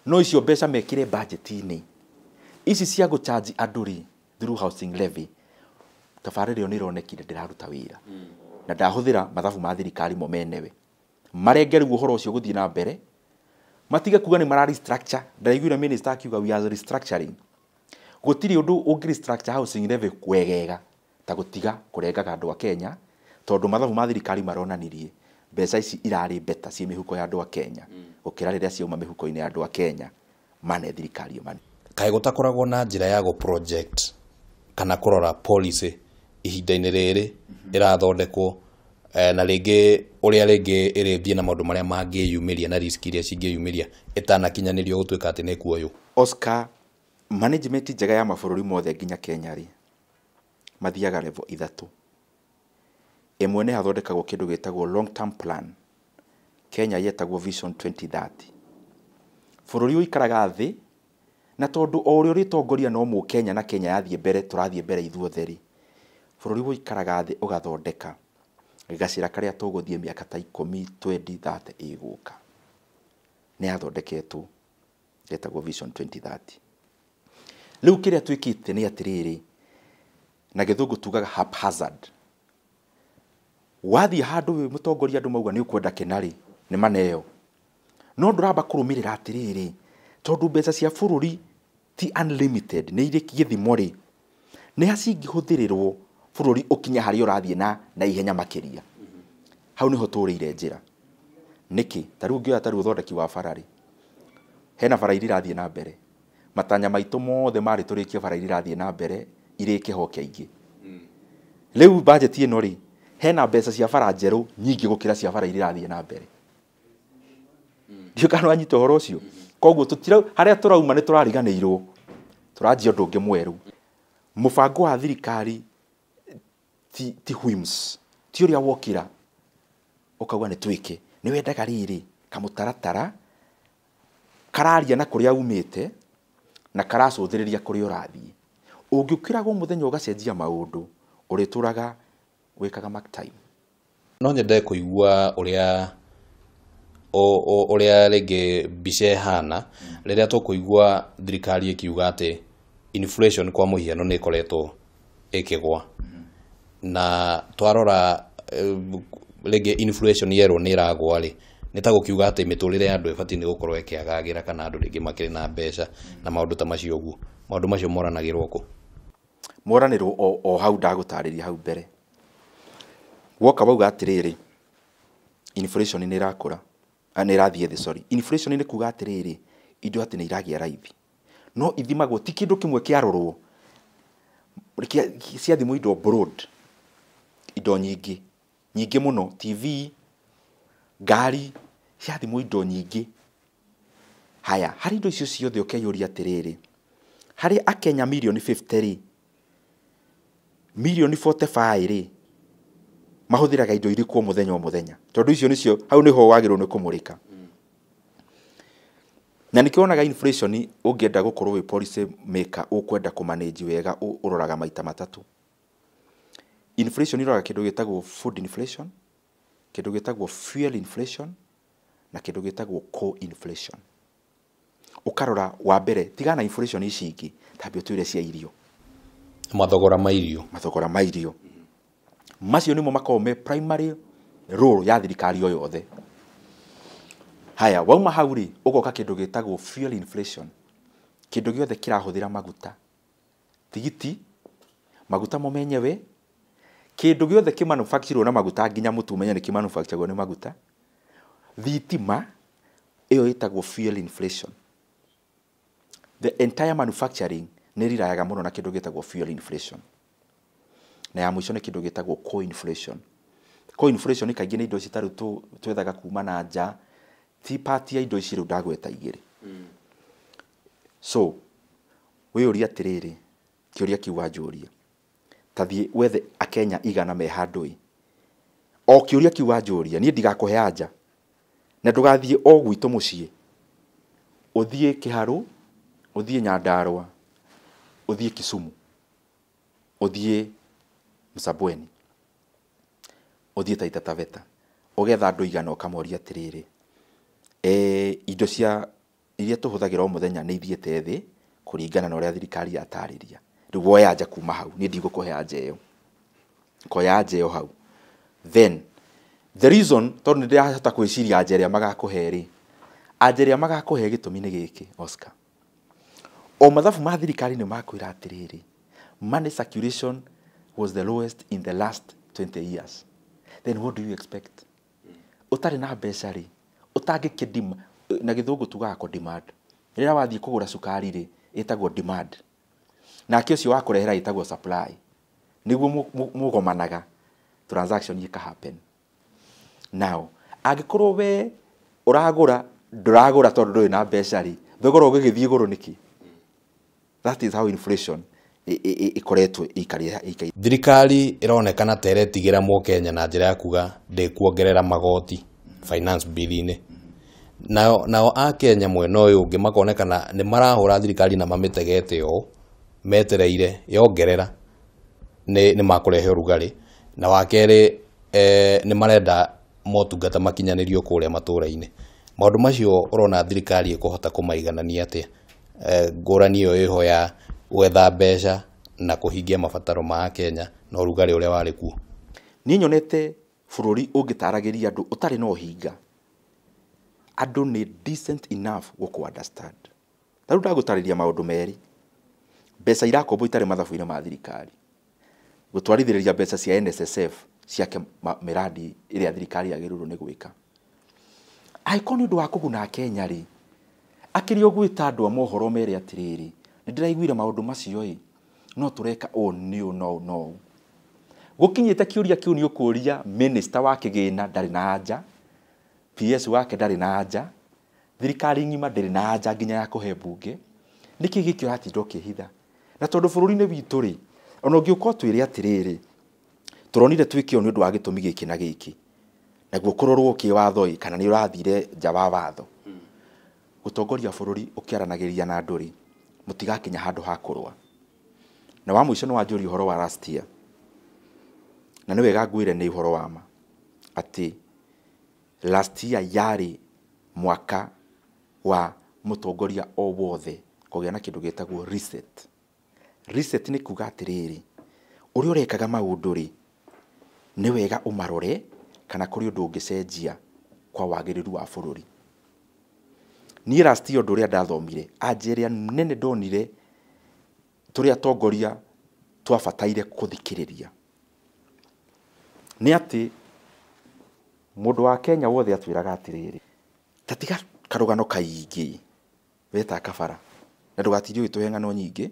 No icio mbeca mekĩre budget-inĩ. Ici cia gũcharge andũ rĩ through housing levy, tabarĩra ĩyo nĩ ĩronekire ndĩraruta wĩra. Na ndahũthĩra mathabu ma thirikari mo menewe. Marenge rĩu ũhoro ũcio gũthiĩ na mbere, matige kuga nĩ mara restructure. Ndĩraiguire minister akiuga we are restructuring. Gũtirĩ ũndũ ũngĩ restructure housing levy wegega ta gũtiga kũrengaga andũ a Kenya, tondũ mathabu ma thirikari maronanirie mbeca ici irarĩ better ciĩ mĩhuko ya andũ a Kenya gũkĩra rĩrĩa ciauma mĩhuko-inĩ ya andũ a Kenya mane thirikari ĩyo mane. Kaĩ gũtakoragwo na njĩra ya gũ project kana kũrora policy ihinda-inĩ rĩrĩ ĩrathondekwo, na rĩngĩ ũrĩa rĩngĩ ĩrĩthiĩ na maũndũ marĩa mangĩyumĩria na risk iria cingĩyumĩria ĩtanakinyanĩrio gũtuĩka atĩ nĩ ĩkuoywo? Oscar, management njega ya mabũrũri mothe nginya Kenya rĩ, mathiaga level ithatũ. Ĩmwe nĩ hathondekagwo kĩndũ gĩtagwo long term plan. Kenya yetagwo Vision 2030. Bũrũri ũikaraga thĩ, na tondũ o ũrĩa ũrĩtongoria no mũkenya na Kenya yathiĩ mbere, tũrathiĩ mbere ithuothe rĩ, bũrũri ũikaraga thĩ ũgathondeka gacĩra karĩa tũgũthiĩ mĩaka ta 10, 20, 30 ĩgũka. Nĩ yathondeketwo, yetagwo Vision 2030. Rĩu kĩrĩa twĩkĩte nĩ atĩrĩrĩ, na gĩthũngũ tugaga haphazard. Wathiĩ handũ wĩ mũtongoria andũ mauga nĩ ũkwenda kĩna rĩ, nĩ maneo. No ndũramba kũrũmĩrĩra atĩrĩrĩ, tondũ mbeca cia bũrũri ti unlimited, nĩ irĩ gĩthimo rĩ, nĩ ha cingĩhũthĩrĩrwo bũrũri ũkinye harĩa ũrathiĩ na ihenya makĩria. Hau nĩho tũrĩire njĩra. Nĩkĩ? Ta rĩu ũngĩoya ta rĩu ũthondeki wa bara rĩ, hena bara iria irathiĩ na mbere. Matanya maitũ mothe marĩ tũrĩkie bara iria irathiĩ na mbere irĩke hoke ingĩ. Rĩu budget ĩno rĩ, hena mbeca cia bara njerũ nyingĩ gũkĩra cia bara iria irathiĩ na mbere. Ndiũĩ kana wanyita ũhoro ũcio. Koguo harĩa tũrauma nĩ tũrariganĩirwo, tũranjia ũndũ ũngĩ mwerũ. Mũbango wa thirikari ti whims, ti ũrĩa wokĩra ũkauga nĩ twĩke. Nĩ wendaga rĩrĩ kamũtaratara kararia na kũrĩa umĩte na karacũthĩrĩria kũrĩa ũrathiĩ. Ũngĩũkĩraga mũthenya ũgacenjia maũndũ, ũrĩtũraga wĩkaga mark time. No nyende kũigua ũrĩa ũrĩa rĩngĩ mbica ĩhana rĩrĩa tũkũigua thirikari ĩkiuga atĩ inflation kwa mũhiano nĩ ĩkoretwo ĩkĩgwa, na twarora rĩngĩ inflation yerwo nĩ ĩragwa rĩ, nĩ ta gũkiuga atĩ mĩtũrĩre ya andũ ĩbatiĩ nĩ gũkorwo ĩkĩagagĩra kana andũ rĩngĩ makĩrĩ na mbeca na maũndũ ta macio ũguo. Maũndũ macio moranagĩrwo kũ? Moranĩrwo o hau ndagũtarĩria hau mbere. Woka wauga atĩrĩrĩ, inflation nĩ ĩrakũra, nĩ ĩrathiĩ thĩ, sorry. Inflation nĩ kuga atĩrĩrĩ, indo atĩ nĩ iragĩa raithi. No ithimagwo ti kĩndũ kĩmwe kĩarorwo, ciathimwo indo broad, indo nyingĩ, nyingĩ mũno, TV, ngari, ciathimwo indo nyingĩ. Haya, harĩ indo icio ciothe ũkeyũria atĩrĩrĩ, harĩ akenya mirioni 50 rĩ, mirioni 45 rĩ, mahũthĩraga indo irĩkũ o mũthenya o mũthenya? Tondũ icio nĩcio, hau nĩho wagĩrĩirwo nĩ kũmũrĩka. Na nĩkĩo wonaga inflation ũngĩenda gũkorwo wĩ policy maker ũkwenda kũmanage wega ũroraga maita matatũ. Inflation ĩroraga kĩndũ gĩtagwo food inflation, kĩndũ gĩtagwo fuel inflation, na kĩndũ gĩtagwo core inflation. Ũkarora wa mbere, tigana na inflation ici ingĩ, tambia ũtwĩre cia irio. Mathogora ma irio. Mathogora ma irio. Macio nĩmo makoragwo me primary role ya thirikari o yothe. Haya, wauma hau rĩ, ũgoka kĩndũ gĩtagwo fuel inflation. Kĩndũ gĩothe kĩrahũthĩra maguta. Tigiti, maguta mo menyewe, kĩndũ gĩothe kĩmanufacturwo na maguta nginya mũtu ũmenye nĩ kĩmanufacturwo nĩ maguta. Thitima, ĩyo ĩtagwo fuel inflation. The entire manufacturing nĩ rirayaga mũno na kĩndũ gĩtagwo fuel inflation. Na ya mũico nĩ kĩndũ gĩtagwo core inflation. Core inflation kaingĩ nĩ indo ici ta rĩu twethaga kuma na nja, ti part ya indo ici rĩu ndagweta igĩrĩ. So, wĩyũrie atĩrĩrĩ, kĩũria kĩu wanjũria, ta thiĩ wethe akenya 100 me handũ ĩ, o kĩũria kĩu wanjũria, niĩ ndigakũhe anja, na ndũgathiĩ o gwitũ mũciĩ, ũthiĩ Kĩharũ, ũthiĩ Nyandarũa, ũthiĩ Kisumu, ũthiĩ Msambweni, ũthiĩ Taita Taveta, ũgetha andũ 100 ũkamoria atĩrĩrĩ, indo cia iria tũhũthagĩra o mũthenya nĩ ithiĩte thĩ kũringana na ũrĩa thirikari yatarĩria. Rĩu woe anja kuma hau, niĩ ndigũkũhe anja ĩyo, koya anja ĩyo hau. Then the reason, tondũ nĩ ndĩrahota gwĩciria anja ĩrĩa magakũhe rĩ, anja ĩrĩa magakũhe gĩtũmi nĩ gĩkĩ, Oscar. O mathabu ma thirikari nĩ makwĩra atĩrĩrĩ, money circulation was the lowest in the last 20 years. Then what do you expect? Ũtarĩ na mbeca rĩ, ũtangĩkĩ, na gĩthũngũ tugaga ko demand. Rĩrĩa wathiĩ kũgũra cukari rĩ, ĩtagwo demand. Nake ũcio wa kũrehera ĩtagwo supply. Nĩguo mũgomanaga, transaction ĩka happen. Now, angĩkorwo we ũragũra, ndũragũra tondũ ndũrĩ na mbeca rĩ, thogora ũgĩgĩthiĩ igũrũ nĩkĩ? That is how inflation ĩkoretwo ĩikarĩte. Thirikari ĩronekana ta ĩretigĩra mũkenya na njĩra ya kuga ndĩkuongerera magoti finance bill-inĩ. Nao akenya mwena ũyũ ũngĩ makonekana nĩ marahũra thirikari na mamĩtegete ũũ metereire yongerera nĩ makũrehe ũrugarĩ, na wa kerĩ nĩ marenda motungata makinyanĩrio kũrĩa matũra-inĩ. Maũndũ macio ũrona thirikari ĩkũhota kũmaiganania atĩa? Ngũrani ĩyo ĩho ya gwetha mbeca na kũhingia mabataro ma Kenya na ũrugarĩ ũrĩa warĩ kuo. Niĩ nyonete bũrũri ũngĩtaragĩria andũ ũtarĩ na ũhinga, andũ nĩ decent enough gũkũ understand. Ta rĩu ndagũtarĩria maũndũ merĩ, mbeca irakombwo itarĩ mathabu-inĩ ma thirikari, gũtwarithĩrĩria mbeca cia NSSF ciake mĩradi ĩrĩa thirikari yagĩrĩirwo nĩ gwĩka. Angĩkorwo nĩ ũndũ wa kũguna Kenya rĩ, akĩrĩ o gwĩta andũ a mohoro mere atĩrĩrĩ, nĩ ndĩraiguire maũndũ macio ĩ, no tũreka ũũ nĩ ũũ na ũũ na ũũ. Gũkinyĩte kĩũria kĩu nĩ ũkũria minister wa kĩgĩna ndarĩ na anja, PS wake ndarĩ na anja, thirikari ng'ima ndĩrĩ na anja nginya ya kũhe mbunge. Nĩkĩ gĩkĩ ũratinda ũkĩhitha? Na tondũ bũrũri-inĩ witũ rĩ, ona ũngĩũka ũtwĩre atĩrĩrĩ, tũronire twĩke ũũ nĩ ũndũ wa gĩtũmi gĩkĩ na gĩkĩ, naguo kũrorwo kĩwatho ĩ, kana nĩ ũrathire nja wa watho. Gũtongoria bũrũri ũkĩaranagĩria na andũ rĩ, mũtigakinya handũ ha kũrũa. Na wa mũico nĩ wanjũria ũhoro wa last year, na nĩ wega ngwĩre nĩ ũhoro wa ma atĩ last year yarĩ mwaka wa mũtongoria o wothe kũgĩa na kĩndũ gĩtagwo reset. Reset nĩ kuga atĩrĩrĩ, ũrĩa ũrekaga maũndũ rĩ, nĩ wega ũmarore kana kũrĩ ũndũ ũngĩcenjia kwa wagĩrĩru wa bũrũri. Niĩ last year ũndũ ũrĩa ndathomire, anja ĩrĩa nene ndonire tũrĩ atongoria twabataire kũthikĩrĩria nĩ atĩ mũndũ wa Kenya wothe atwĩraga atĩrĩrĩ, ta tiga karũgano kaingĩ weta kabara na ndũgatinde ũgĩtũhe ng'ano nyingĩ,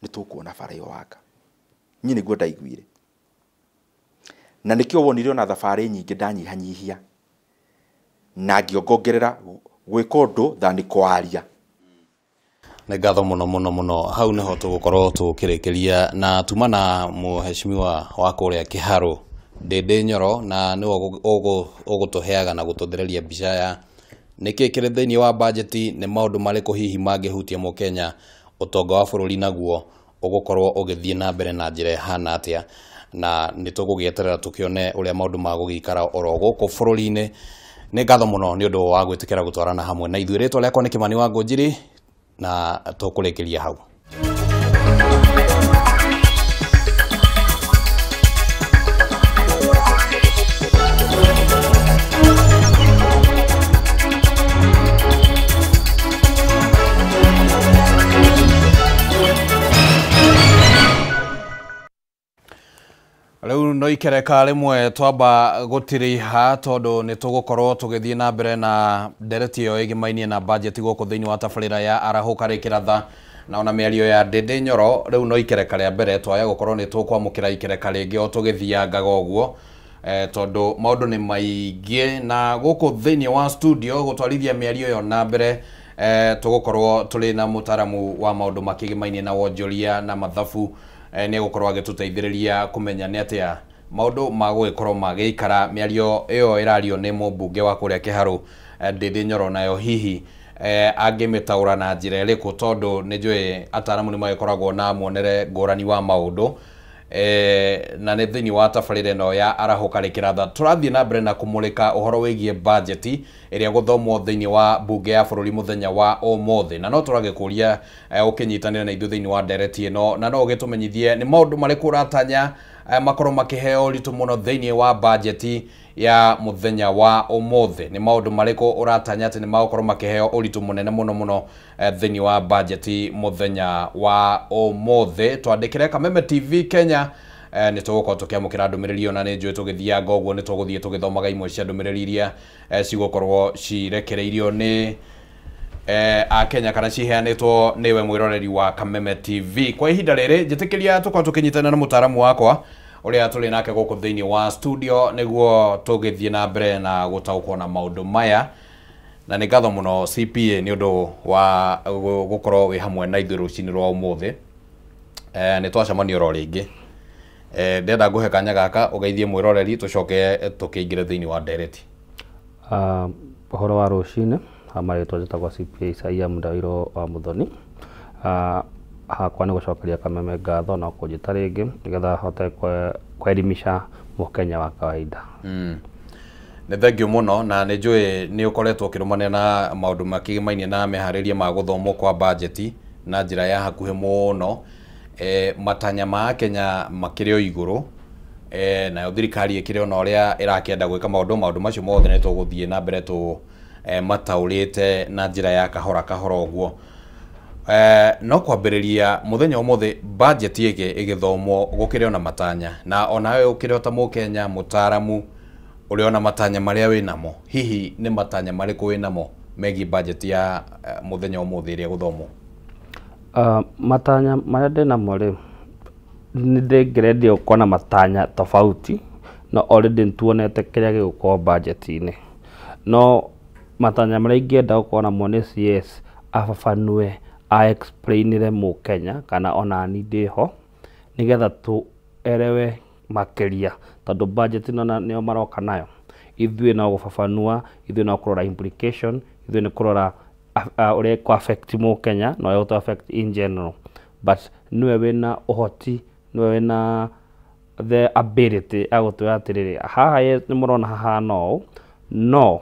nĩ tũkuona bara ĩyo waka. Niĩ nĩguo ndaiguire, na nĩkĩo wonire ona thabarĩ nyingĩ ndanyihanyihia na ngĩongongerera gwĩka ũndũ than kwaria. Nĩ ngatho mũno mũno mũno. Hau nĩho tũgũkorwo tũkĩrĩkĩria na tuma na mũheshimiwa wa kũrĩa Kĩharũ Ndĩndĩ Nyoro, na nĩwe ũgũtũheaga na gũtũthereria mbica ya nĩkĩ kĩrĩ thĩinĩ wa bajeti, nĩ maũndũ marĩkũ hihi mangĩhutia mũkenya, ũtonga wa bũrũri naguo ũgũkorwo ũgĩthiĩ na mbere na njĩra ĩhana atĩa, na nĩ tũgũgĩeterera tũkĩone ũrĩa maũndũ magũgĩikara oro gũkũ bũrũri-inĩ. Nĩ ngatho mũno nĩ ũndũ wa gwĩtĩkĩra gũtwarana hamwe na ithuĩ. Rĩtwa rĩakwa nĩ Kĩmani wa Ngũnjiri, na tũkũrĩkĩria hau. Rĩu no ikereka rĩmwe twamba gũtiriha tondũ nĩ tũgũkorwo tũgĩthiĩ na mbere na ndereti ĩyo ĩgĩmainie na budget gũkũ thĩinĩ wa tabarĩra ya arahũka rĩkĩratha na ona mĩario ya Ndĩndĩ Nyoro. Rĩu no ikereka rĩa mbere twaya gũkorwo nĩ tũkwamũkĩra ikereka rĩngĩ o tũgĩthiangaga ũguo, tondũ maũndũ nĩ maingĩ na gũkũ thĩinĩ wa studio gũtwarithia mĩario ĩyo na mbere. Tũgũkorwo tũrĩ na mũtaramu wa maũndũ makĩgĩmainie na wonjoria na mathabu, nĩ egũkorwo agĩtũteithĩrĩria kũmenya nĩ atĩa maũndũ magũgĩkorwo magĩikara. Mĩario ĩyo ĩrario nĩ mũmbunge wa kũrĩa Kĩharũ Ndĩndĩ Nyoro, nayo hihi angĩmĩtaũra na njĩra ĩrĩkũ, tondũ nĩ njũĩ ataramu nĩ magĩkoragwo na muonere ngũrani wa maũndũ. Na nĩ thĩinĩ wa tabarĩra ĩno ya arahũka rĩkĩratha tũrathiĩ na mbere na kũmũrĩka ũhoro wĩgiĩ budget ĩrĩa gũthomwo thĩinĩ wa mbunge ya bũrũri mũthenya wa ũmũthĩ, na no tũragĩkũria ũkĩnyitanĩra na ithuĩ thĩinĩ wa ndereti ĩno, na no ũgĩtũmenyithie nĩ maũndũ marĩkũ ũratanya makorwo makĩheo ũritũ mũno thĩinĩ wa budget ya mũthenya wa ũmũthĩ. Nĩ maũndũ marĩkũ ũratanya atĩ nĩ magũkorwo makĩheo ũritũ mũnene mũno mũno thĩinĩ wa budget mũthenya wa ũmũthĩ? Twandĩkĩre Kameme TV Kenya, nĩ tũgũkorwo tũkĩamũkĩra ndũmĩrĩri ĩyo, na nĩ njũĩ tũgĩthianga ũguo nĩ tũgũthiĩ tũgĩthomaga imwe cia ndũmĩrĩri iria cigũkorwo cirekereirio nĩ Akenya kana ciheanĩtwo nĩwe mwĩroreri wa Kameme TV. Kwa ihinda rĩrĩ njĩtĩkĩria tũkorwo tũkĩnyitana na mũtaaramu wakwa ũrĩa tũrĩ nake gũkũ thĩinĩ wa studio nĩguo tũgĩthiĩ na mbere na gũtaũkwo na maũndũ maya, na nĩ ngatho mũno CPA nĩ ũndũ wa gũkorwo wĩ hamwe na ithuĩ rũcinĩ rwa ũmũthĩ. Nĩ twacemania oro rĩngĩ. Ndĩrenda ngũhe kanya gaka ũgeithie mwĩroreri tũcoke tũkĩingĩre thĩinĩ wa ndereti. Ũhoro wa rũcinĩ, marĩtwa njĩtagwo CPA Isaia Mũndairũ wa Mũthoni. Hakwa nĩ gũcokeria Kameme ngatho na kũnjĩta rĩngĩ nĩgetha hote kuelimisha mũkenya wa kawaida. Nĩ thengiũ mũno, na nĩ njũĩ nĩ ũkoretwo ũkĩrũmanĩra na maũndũ makĩgĩmainie na meharĩria ma gũthomwo kwa bajeti na njĩra ya hakuhĩ mũno. Matanya ma Akenya makĩrĩ o igũrũ, nayo thirikari ĩkĩrĩ ona ũrĩa ĩrakĩenda gwĩka maũndũ macio mothe nĩ tũgũthiĩ na mbere tũ mataũrĩte na njĩra ya kahora kahora ũguo. No kwambĩrĩria mũthenya ũmũthĩ budget ĩgĩthomwo gũkĩrĩ ona matanya, na onawe ũkĩrĩ o ta mũkenya mũtaaramu ũrĩ ona matanya marĩa wĩnamo, hihi nĩ matanya marĩkũ wĩnamo megiĩ budget ya mũthenya ũmũthĩ ĩrĩa ĩgũthomwo? Matanya marĩa ndĩnamo rĩ, nĩ ndĩngĩrendia gũkorwo na matanya tofauti, no already nĩtuonete kĩrĩa gĩgũkorwo budget-inĩ. No matanya marĩa ingĩenda gũkorwo namo nĩ CS ababanue, a explainĩre mũkenya kana onani ndĩho nĩgetha tũerewe makĩria, tondũ budget ĩno nĩyo maroka nayo. Ithuĩ no gũbabanua, ithuĩ no kũrora implication, ithuĩ nĩ kũrora ũrĩa ĩkũ affect mũkenya na ũrĩa ĩgũtũ affect in general. But nĩwe wĩna ũhoti, nĩwe wĩna the ability ya gũtwĩra atĩrĩrĩ, haha nĩ mũrona hahana ũũ, no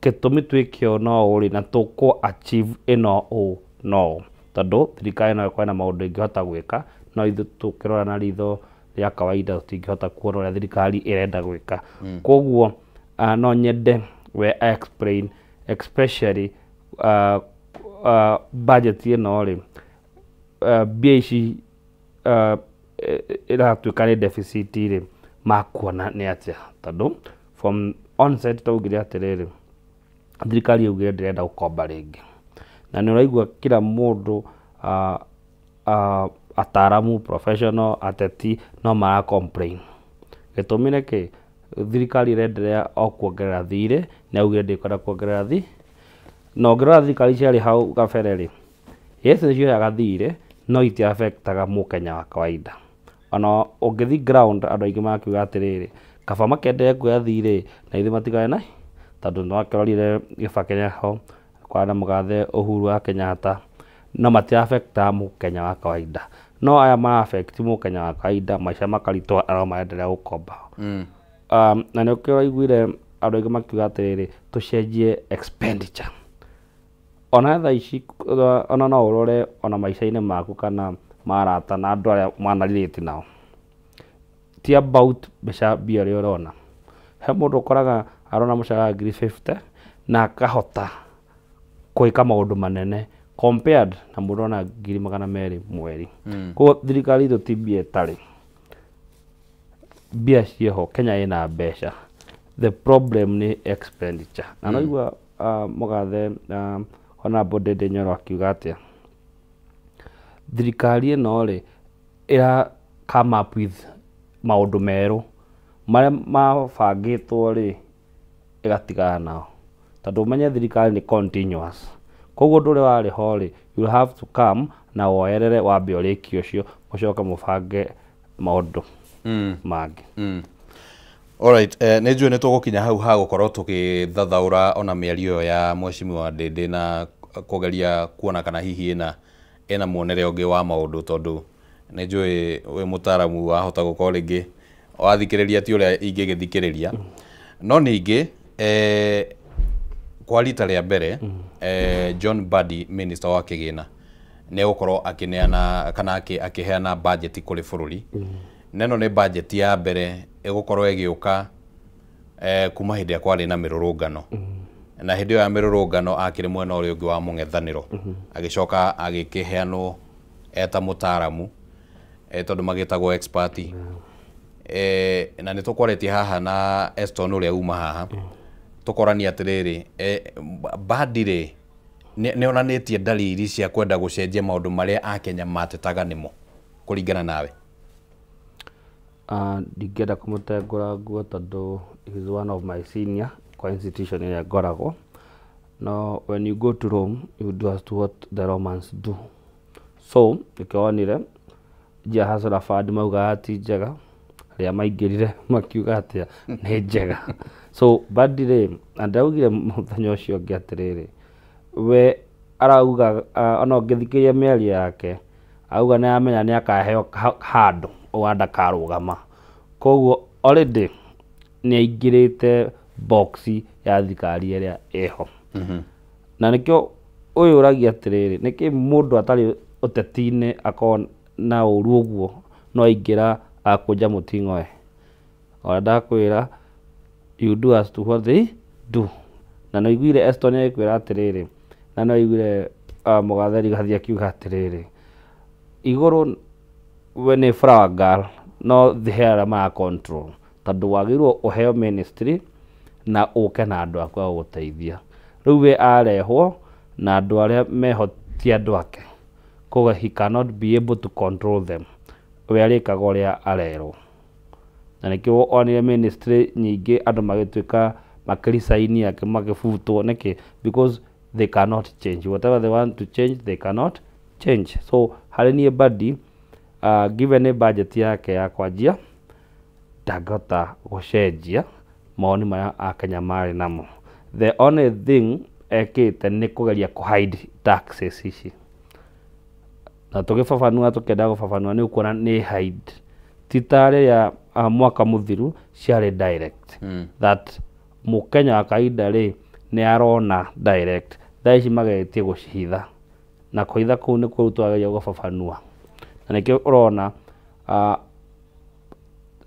gĩtũmi twĩke ũũ no ũũ rĩ, na tũkũ achieve ĩno ũũ no ũũ, tondũ thirikari no ĩkorwo na maũndũ ĩngĩhota gwĩka, no ithuĩ tũkĩrora na ritho rĩa kawaida tũtingĩhota kuona ũrĩa thirikari ĩrenda gwĩka. Koguo no nyende we explain especially budget ĩno rĩ, mbia ici ĩratuĩka nĩ deficit rĩ, makuona nĩ atĩa, tondũ from onset twaugire atĩrĩrĩ, thirikari yaugire ndĩrenda gũkomba rĩngĩ, na nĩ ũraigua kila mũndũ ataramu professional ateti no mara complain. Gĩtũmi nĩ kĩ? Thirikari ĩrenderea o kuongerera thirĩ, nĩ yaugire ndĩkwenda kuongerera thirĩ, na ũngĩrora thirikari ciarĩ hau kabere rĩ, yes nĩ cioyaga thirĩ, no iti affectaga mũkenya wa kawaida. Ona ũngĩthiĩ ground andũ aingĩ makiuga atĩrĩrĩ, kaba makenderea kuoya thirĩ na ithuĩ matigane na, tondũ nĩ wakĩrorire Kibaki ho kwarĩ na mũgathe Uhuru wa Kenyatta, no mati affectaga mũkenya wa kawaida. No aya mara affect mũkenya wa kawaida, maica makaritũha na no marenderea gũkomba. Na nĩ ũkĩo ũraiguire andũ aingĩ makiuga atĩrĩrĩ, tũcenjie expenditure. Ona thaa ici ona no ũrore ona maica-inĩ maku kana ma arata na andũ arĩa mwana relate nao, ti about mbeca mbia ũrĩa ũrona. He mũndũ ũkoraga arona mũcara ngiri 50 na akahota gwĩka maũndũ manene compared na mũndũ ũrona ngiri 200 mweri. Koguo thirikari itũ ti mbia ĩtarĩ, mbia ciĩho, Kenya ĩna mbeca, the problem nĩ expenditure. Na naigua mũgathe Honorable Ndindi Nyoro akiuga atĩa, thirikari ĩno rĩ ĩra come up with maũndũ merũ marĩa mabangĩtwo rĩ, ĩgatigana nao, tondũ ũmenye thirikari nĩ continuous. Koguo ũndũ ũrĩa warĩ ho rĩ, you have to come na woerere wambe ũrĩkie ũcio, mũcoke mũbange maũndũ mangĩ. Alright, nĩ njũĩ nĩ tũgũkinya hau ha gũkorwo tũgĩthathaũra ona mĩario ĩyo ya mheshimiwa Ndindi na kũgeria kuona kana hihi ĩna muonere ũngĩ wa maũndũ, tondũ Nĩ njũĩ wĩ mũtaaramu wahota gũkorwo rĩngĩ wathikĩrĩria ti ũrĩa ingĩgĩthikĩrĩria. No ningĩ kwa rita rĩa mbere John Mbadi, minister wa kĩgĩna, nĩ egũkorwo akĩneana kana akĩheana budget kũrĩ bũrũri. Na ĩno nĩ budget ya mbere ĩgũkorwo ĩgĩũka kuma hĩndĩ ĩrĩa kwarĩ na mĩrũrũngano. Na hĩndĩ ĩyo ya mĩrũrũngano akĩrĩ mwena ũrĩa ũngĩ wa mũng'ethanĩro, agĩcoka agĩkĩheanwo eta mũtaaramu, tondũ magĩtagwo expert. Na nĩ tũkwarĩtie haha na Eston ũrĩa uma haha, tũkorania atĩrĩrĩ, Mbadi rĩ nĩ onanĩtie dalili cia kwenda gũcenjia maũndũ marĩa akenya matetaga nĩmo kũringana nawe? Ndingĩenda kũmũtengũra nguo tondũ he is one of my senior kwa institution ĩrĩa ngoragwo. No when you go to Rome, you do as to what the Romans do. So nĩkĩo wonire njia Hustler Fund maugaga ti njega, rĩrĩa maingĩrire makiuga atĩa nĩ njega. So Mbadi rĩ, na ndaugire mũthenya ũcio ũngĩ atĩrĩrĩ, we arauga ona ũngĩthikĩrĩria mĩario yake, auga nĩ amenya nĩ akaheo handũ ũga ndakarũgama. Koguo already nĩ aingĩrĩte box ya thirikari ĩrĩa ĩho. Na nĩkĩo ũyũ ũragia atĩrĩrĩ, nĩkĩ mũndũ atarĩ ũteti-inĩ akorwo na ũru ũguo no aingĩra akũnja mũting'oe. Ona ndakwĩra you do as to what they do. Na nĩ ũiguire Eston agĩkwĩra atĩrĩrĩ, na nĩ ũiguire Mũgathe Rigathi akiuga atĩrĩrĩ, igũrũ we nĩ flower girl no thĩ he arĩa mara control, tondũ wagĩrĩirwo ũheo ministry na ũke na andũ aku a gũgũteithia. Rĩu we arehwo na andũ arĩa meho ti andũ ake, koguo he cannot be able to control them. We arĩkaga ũrĩa arerwo. Na nĩkĩo onire ministry nyingĩ andũ magĩtuĩka makĩresign angĩ magĩbutwo. Nĩkĩ? Because they cannot change whatever they want to change, they cannot change. So harĩ niĩ Mbadi, given nĩ budget yake ya kwanjia, ndangĩhota gũcenjia mawoni marĩa akenya marĩ namo. The only thing ekĩte nĩ kũgeria kũ hide taxes ici, na tũgĩbabanua tũkĩenda gũbabanua nĩ ũkuona nĩ hide, ti ta rĩrĩa mwaka mũthiru ciarĩ direct, that mũkenya wa kawaida rĩ nĩ arona direct. Thaa ici mageretie gũcihitha, na kũhitha kũu nĩkuo rĩu tũrageria gũbabanua, na nĩkĩo ũrona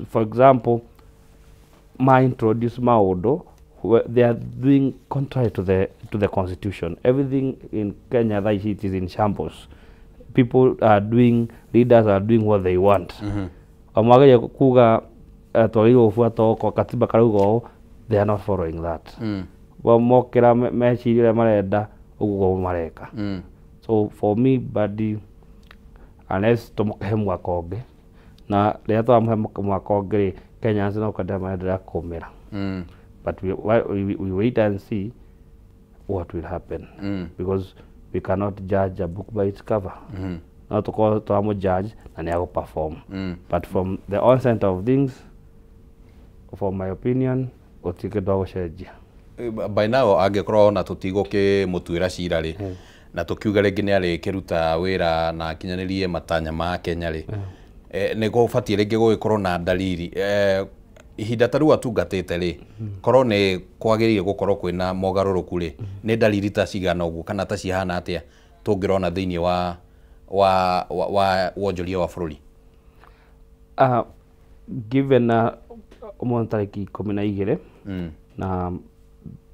for example ma introduce maũndũ they are doing contrary to the constitution. Everything in Kenya thaa ici, it is in shambles. People are doing, leaders are doing what they want. Mageria kuga twagĩrĩirwo gũbuata ũũ kwa katiba karauga ũũ, they are not following that. Mokĩra meciria ũrĩa marenda ũguo mareka. So for me, Mbadi, unless tũmũhe mwaka ũngĩ, na rĩrĩa twamũhe mwaka ũngĩ rĩ, Kenyans no kwenda marendelea kũmĩra. But we wait and see what will happen, because we cannot judge a book by its cover. No tũkorwo tũramũ judge na nĩ agũ perform, but from the onset of things, for my opinion, gũtirĩ kĩndũ agũcenjia. By now angĩkorwo ona tũtigũkĩmũtuĩra cira rĩ, na tũkiuga rĩngĩ nĩ arĩkĩruta wĩra na akinyanĩrie matanya ma Kenya rĩ, nĩ gũbatiĩ rĩngĩ gũgĩkorwo na dalili ihinda ta rĩu atungatĩte rĩ, korwo nĩ kwagĩrĩire gũkorwo kwĩna mogarũrũku rĩ, nĩ dalili ta cigana ũguo kana ta cihana atĩa tũngĩrona thĩinĩ wa wonjoria wa bũrũri? Given ũmũthĩ tarĩki 12 na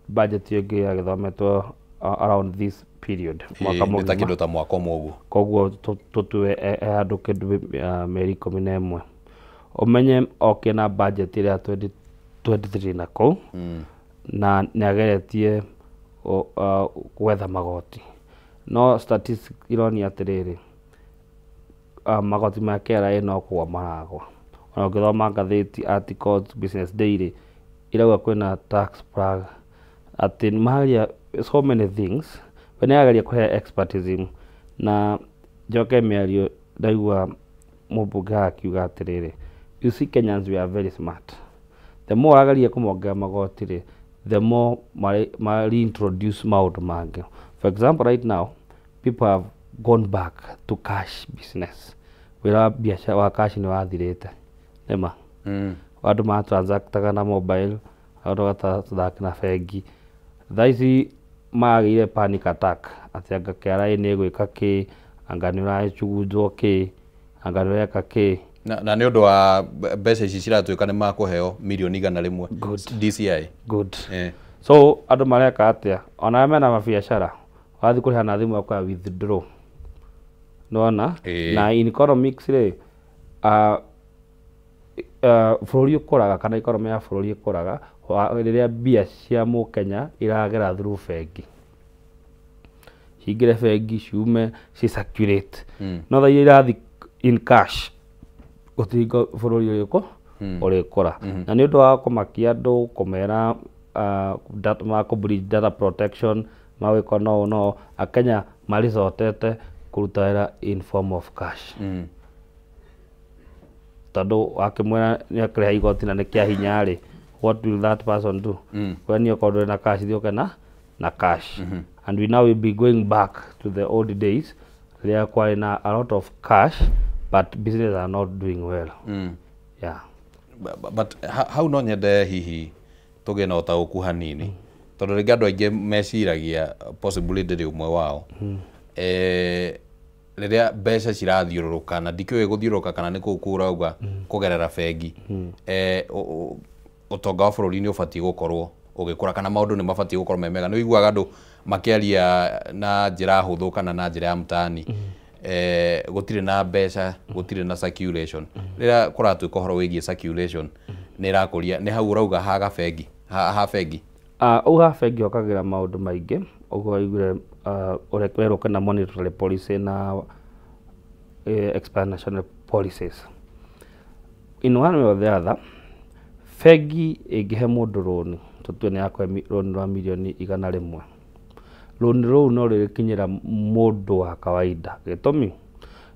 budget ĩyo ĩngĩ yagĩthometwo around this period mwaka Ĩĩ, nĩ ta mũgima. Kĩndũ ta mwaka ũmwe ũguo. Koguo tũtue handũ kĩndũ mĩeri 11, ũmenye oke na budget ĩrĩa 2023 na kũu, na nĩ ageretie gwetha magoti, no statistics ironia atĩrĩrĩ, magoti ma KRA no kũgwa maragwa. Ona ũngĩthoma ngathĩti, articles, Business Daily irauga kwĩna tax plug, atĩ nĩ mageria so many things. We nĩ arageria kũhe expertism, na njoke mĩario ndaigua mũmbunge haha akiuga atĩrĩrĩ, you see, Kenyans, we are very smart. The more arageria kũmongerera magoti rĩ, the more ma reintroduce maũndũ mangĩ. For example, right now people have gone back to cash business. Wĩra wa biacara wa cash nĩ wathirĩte nĩma. Andũ matransactaga na mobile, andũ magatransact na bengi. Thaa ici magĩire panic attack atĩ anga KRA nĩ ĩgwĩka kĩ, anga nĩ ũracunjwo kĩ, anga nĩ ũreka kĩ. Na nĩ ũndũ wa mbeca ici ciratuĩka nĩ makũheo mirioni 100. Good. DCI. Good. Eh. So andũ mareka atĩa? Ona arĩa mena mabiacara, wathiĩ kũrĩha na thimũ yaku ya withdraw, nĩwona? Ĩĩ. Na in economics rĩ, bũrũri ũkũraga kana economy ya bũrũri ĩkũraga rĩrĩa mbia cia mũkenya iragera through bengi, cingĩre bengi, ciume, ci circulate. No thaa iria irathiĩ in cash, gũtirĩ hingo bũrũri ũrĩkũ ũrĩkũra. Na nĩ ũndũ wa kũmakia andũ, kũmera ma breach data protection, magwĩka no akenya maricotete kũruta wĩra in form of cash. Tondũ wakĩmwĩra nĩ akĩrĩha igoti na nĩ kĩa hinya rĩ, what will that person do? We niĩ okorwo ndũrĩ na cash, thiĩ ũke na cash. And we now will be going back to the old days rĩrĩa kwarĩ na a lot of cash but business are not doing well. Yeah. But hau no nyende hihi tũgĩe na ũtaũku hanini, tondũ rĩngĩ andũ aingĩ meciragia, possibly ndĩrĩ ũmwe wao, rĩrĩa mbeca cirathiũrũrũka, na ndikĩũĩ gũthiũrũrũka kana nĩ kũu kũrauga kũgerera bengi, ũtonga wa bũrũri nĩ ũbatiĩ gũkorwo ũgĩkũra kana maũndũ nĩ mabatiĩ gũkorwo me mega. Nĩ ũiguaga andũ makĩaria na njĩra hũthũ kana na njĩra ya mtaani, gũtirĩ na mbeca, gũtirĩ na circulation. Rĩrĩa kũratuĩka ũhoro wĩgiĩ circulation nĩ ĩrakũria, nĩ hau ũrauga haga bengi, ha bengi. Ũũ ha bengi hokagĩra maũndũ maingĩ. Ũguo waiguire ũrĩa werwo kwĩna monetary policy na expansionary policies. In one way or the other, bengi ĩngĩhe mũndũ rũni, tũtue nĩ yakũhe rũni rwa mirioni 100, rũni rũu no rĩrĩkinyĩra mũndũ wa kawaida. Gĩtũmi,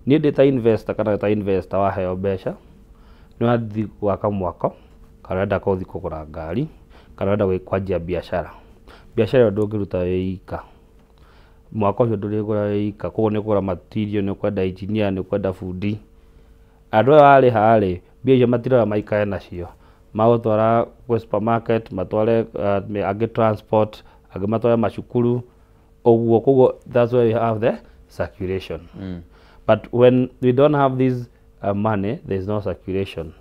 niĩ ndĩ ta investor kana ta investor, waheo mbeca nĩ wathiĩ gwaka mwako kana ũrenda gũthiĩ kũgũra ngari kana ũrenda kwanjia biacara, biacara ĩyo ndũngĩruta wĩ ika, mwako ũcio ndũrĩgũra wĩ ika. Koguo nĩ ũkũgũra material, nĩ ũkwenda engineer, nĩ ũkwenda bundi. Andũ aya warĩha rĩ, mbia icio matiroya maikare nacio, magũtwara gwĩ supermarket, matware angĩ transport, angĩ matware macukuru ũguo. Koguo that's why we have the circulation. But when we don't have this money, there is no circulation.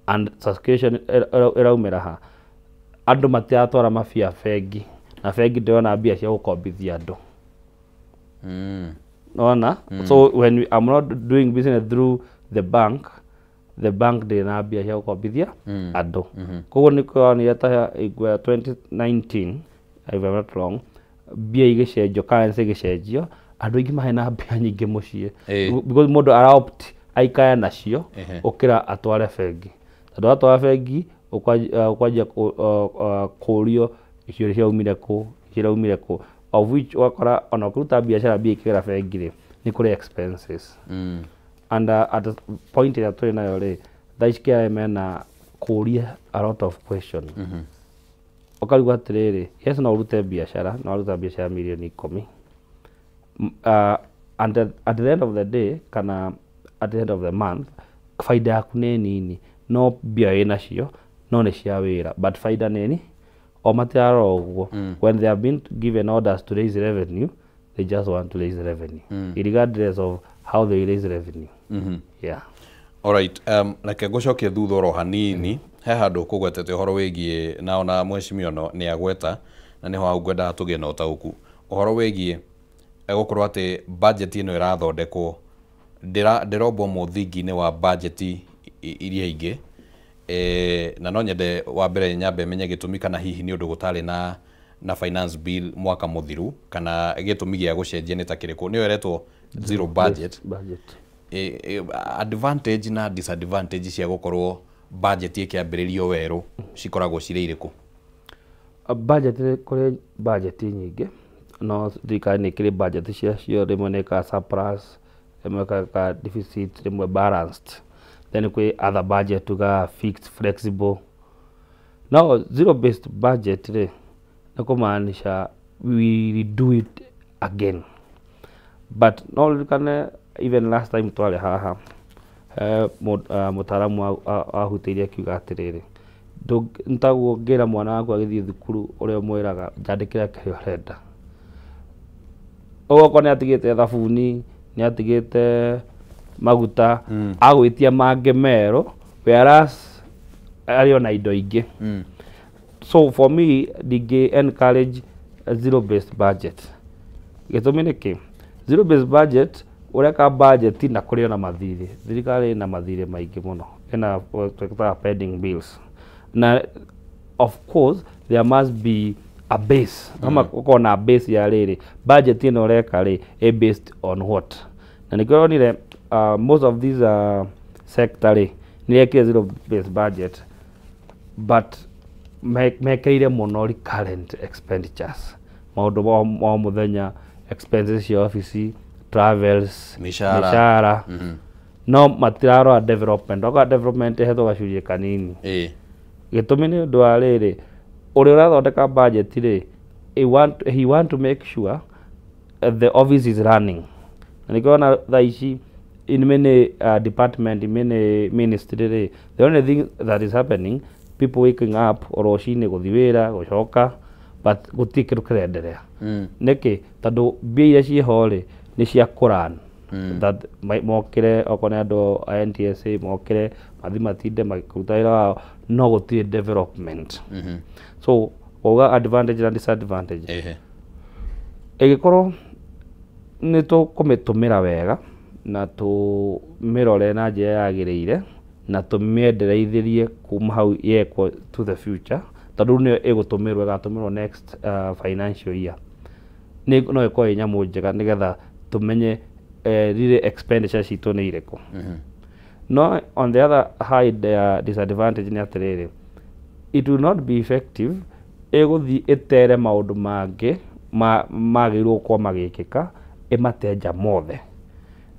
And circulation ĩraumĩra ha? Andũ matiratwara mabia bengi, na bengi ndĩrona mbia cia gũkombithia andũ. Nona? So when I'm not doing business through the bank, the bank ndĩrĩ na mbia cia gũkombithia andũ. Koguo nĩ kũronire ta igua 2019, if I'm not wrong, mbia igĩcenjio, currency ĩgĩcenjio, andũ aingĩ marĩ na mbia nyingĩ mũciĩ. Because mũndũ ara opt aikare nacio ũkĩra atware bengi, tondũ atwara bengi ũkwanjia kũũrio icio ciaumire kũ, ciraumire kũ, of which ũgakora ona ũkĩruta biacara, mbia ikĩgera bengi rĩ, nĩ kũrĩ expenses. And at the point ĩrĩa tũrĩ nayo rĩ, thaa ici KRA mena kũũria a lot of question. Ũkarigwo atĩrĩrĩ, yes, no ũrute biacara, no waruta biacara mirioni 10, and at the end of the day kana at the end of the month, baida yaku nĩ nini, no mbia wĩ nacio no nĩ cia wĩra, but baida nĩ ni o matirarora ũguo. When they have been given orders to raise revenue, they just want to raise revenue regardless of how they raise revenue. Yeah. Alright, reke ngũcokie thutha oro hanini he handũ ũkũgwetete ũhoro wĩgiĩ, na ona mheshimiwa no nĩ agweta, na nĩho hau ngwendaga tũgĩe na ũtaũku ũhoro wĩgiĩ gũkorwo atĩ budget ĩno ĩrathondekwo ndĩrombwo mũthingi-inĩ wa budget iria ingĩ. Na no nyende wa mbere nyambe menye gĩtũmi, kana hihi nĩ ũndũ gũtarĩ na finance bill mwaka mũthiru, kana gĩtũmi gĩa gũcenjia nĩ ta kĩrĩkũ, nĩyo ĩretwo zero budget. Budget. Advantage na disadvantage cia gũkorwo budget ĩkĩambĩrĩrio werũ cikoragwo cirĩ irĩkũ? Budget nĩ kũrĩ budget nyingĩ, no thirikari nĩ ĩkĩrĩ budget ciacio, rĩmwe nĩ ĩkaga surplus, rĩmwe ĩkaga deficit, rĩmwe balanced. Then kwĩ other budget tugaga fixed, flexible. No zero based budget rĩ, nĩ kũmaanisha we do it again. But no ũririkane even last time twarĩ haha Mũtaaramu ahutĩirie akiuga atĩrĩrĩ, nĩtaguo ngĩra mwana waku agĩthiĩ thukuru ũrĩa ũmwĩraga njandĩkĩra kĩrĩa ũrenda. Ũguo okorwo nĩ atigĩte thabuni, nĩ atigĩte maguta, agwĩtia mangĩ merũ, whereas arĩ ona indo ingĩ. So for me ndingĩ encourage a zero based budget. Gĩtũmi nĩ kĩ? Zero based budget ũreka budget na kũrĩ ona mathirĩ. Thirikari ĩna mathirĩ maingĩ mũno, ĩna twĩtaga pending bills, na of course there must be a base, no ũkorwo na base ya rĩrĩ budget ĩno ũreka rĩ ĩ based on what. Na nĩkĩo onire most of these sector rĩ nĩ yekire zero based budget, but mekĩrĩire mũno recurrent expenditures, maũndũ ma o mũthenya, expenses cia ofici, travels, Mĩcara. Mĩcara, no matirarora development. Okorwo development ĩhetwo gacunjĩ kanini. Gĩtũmi nĩ ũndũ wa rĩrĩ, ũrĩa ũrathondeka budget rĩ, he want to make sure the office is running. Na nĩkĩo ona thaa ici in many department, in many ministry rĩ, the only thing that is happening, people waking up o rũcinĩ gũthiĩ wĩra gũcoka, but gũtirĩ kĩndũ kĩrenderea. Nĩkĩ? Tondũ mbia iria ciĩho rĩ nĩ cia kũran that mokĩre, okorwo nĩ andũ a NTSA mokĩre mathiĩ matinde makĩruta wĩra wao, no gũtirĩ development. So wauga advantage na disadvantage. Ĩngĩkorwo nĩ tũkũmĩtũmĩra wega na tũmĩrore na njĩra yagĩrĩire na tũmĩendereithĩrie kuma hau yekwo to the future, tondũ rĩu nĩyo ĩgũtũmĩrwo, ĩgatũmĩrwo next financial year, nĩ no ĩkorwo ĩ nyamũ njega nĩgetha tũmenye rĩrĩ expenditure citũ nĩ irĩkũ. No on the other hand, disadvantage nĩ atĩrĩrĩ, it will not be effective, ĩgũthiĩ ĩtere maũndũ mangĩ magĩrĩirwo gũkorwo magĩkĩka, ĩmatenja mothe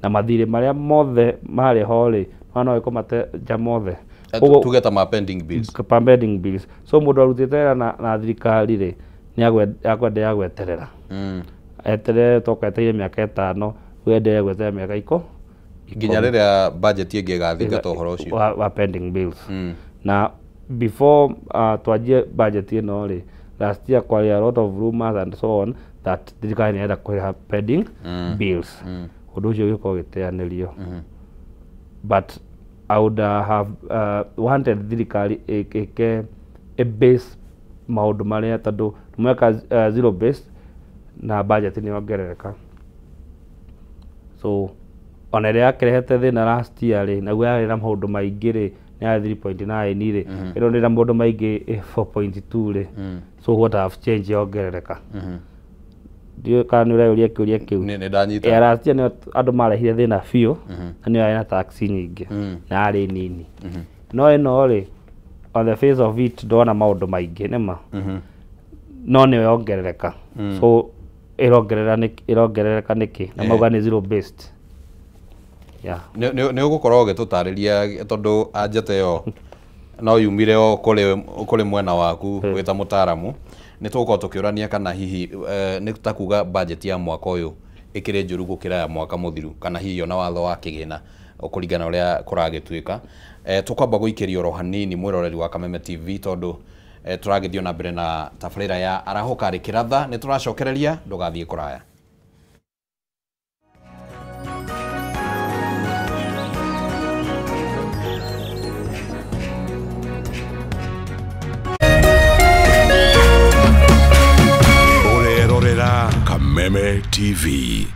na mathirĩ marĩa mothe marĩ ho rĩ, no ĩkũ matenja mothe. Tuge ta ma pending bills. Pa pending bills. So mũndũ arutĩte wĩra na thirikari rĩ, nĩ akwenderea gweterera, eterere toka etereire mĩaka 5, wendelee gweterera mĩaka nginya rĩrĩa budget ĩngĩ ĩgathingata ũhoro ũcio wa pending bills. Na before twanjie budget ĩno rĩ, last year kwarĩ a lot of rumors and so on that thirikari nĩ ĩrenda kũrĩha pending bills. Ũndũ ũcio ũgĩkorwo ũgĩteanĩrio, but I would have wanted thirikari ĩke ĩ base maũndũ marĩa, tondũ mweka zero base na budget nĩ yongerereka. So ona ĩrĩa yakĩrehete thĩna last year rĩ, naguo yarĩ na maũndũ maingĩ rĩ, nĩ yarĩ 3.9 rĩ, ĩno ndĩ na maũndũ maingĩ ĩ 4.2 rĩ. So what have changed yongerereka? Ndiũĩ kana nĩ ũreyũria kĩũria kĩu. Nĩ ndanyita. Ya last year nĩyo andũ marehire thĩna biũ, na nĩyo yarĩ na tax nyingĩ na yarĩ nini. No ĩno rĩ, on the face of it ndona maũndũ maingĩ nĩma, no nĩyo yongerereka. So ĩrongerera nĩkĩ? Ĩrongerereka nĩkĩ na mauga nĩ zero based? Yeah. Nĩ ũgũkorwo ũgĩtũtarĩria, tondũ anjete ĩyo no yumire o kũrĩ mwena waku wĩ ta mũtaaramu. Nĩ tũgũkorwo tũkĩũrania kana hihi nĩ ta kuga budget ya mwaka ũyũ ĩkĩrĩ njũru gũkĩra ya mwaka mũthiru, kana hihi ona watho wa kĩgĩna kũringana na ũrĩa kũragĩtuĩka. Tũkwamba gũikĩria oro hanini, mwĩroreri wa Kameme TV, tondũ tũragĩthiĩ na mbere na tabarĩra ya Arahũka Rĩkĩratha. Nĩ tũracokereria, ndũgathiĩ kũraya. Ũrerorera Kameme TV.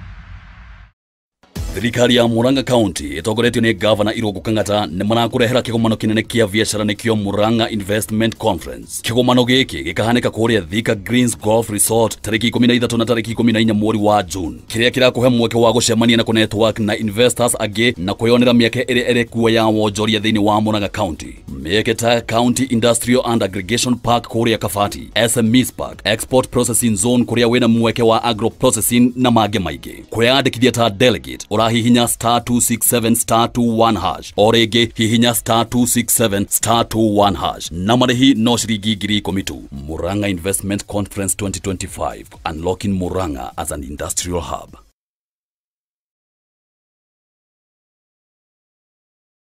Thirikari ya Murang'a County ĩtongoretio nĩ Gavana Irũngũ Kang'ata nĩ marakũrehera kĩgomano kĩnene kĩa biacara, nĩkĩo Murang'a Investment Conference. Kĩgomano gĩkĩ gĩkahanĩka kũrĩa Thika Greens Golf Resort tarĩki 13 na tarĩki 14 mweri wa June, kĩrĩa kĩrakũhe mweke wa gũcemania na kũnetwork na investors angĩ na kwĩyonera mĩeke ĩrĩa ĩrĩ kuo ya wonjoria thĩinĩ wa Murang'a County. Mĩeke ta County Industrial and Aggregation Park kũrĩa Kabati, SMEs Park, Export Processing Zone kũrĩa wĩna mweke wa agro processing na mangĩ maingĩ. Kwĩyandĩkithia ta delegate ũrahihinya *267*21# o rĩngĩ hihinya *267*21# na marĩhi no ciringi 10,000 tu. Murang'a Investment Conference 2025, unlocking Murang'a as an industrial hub.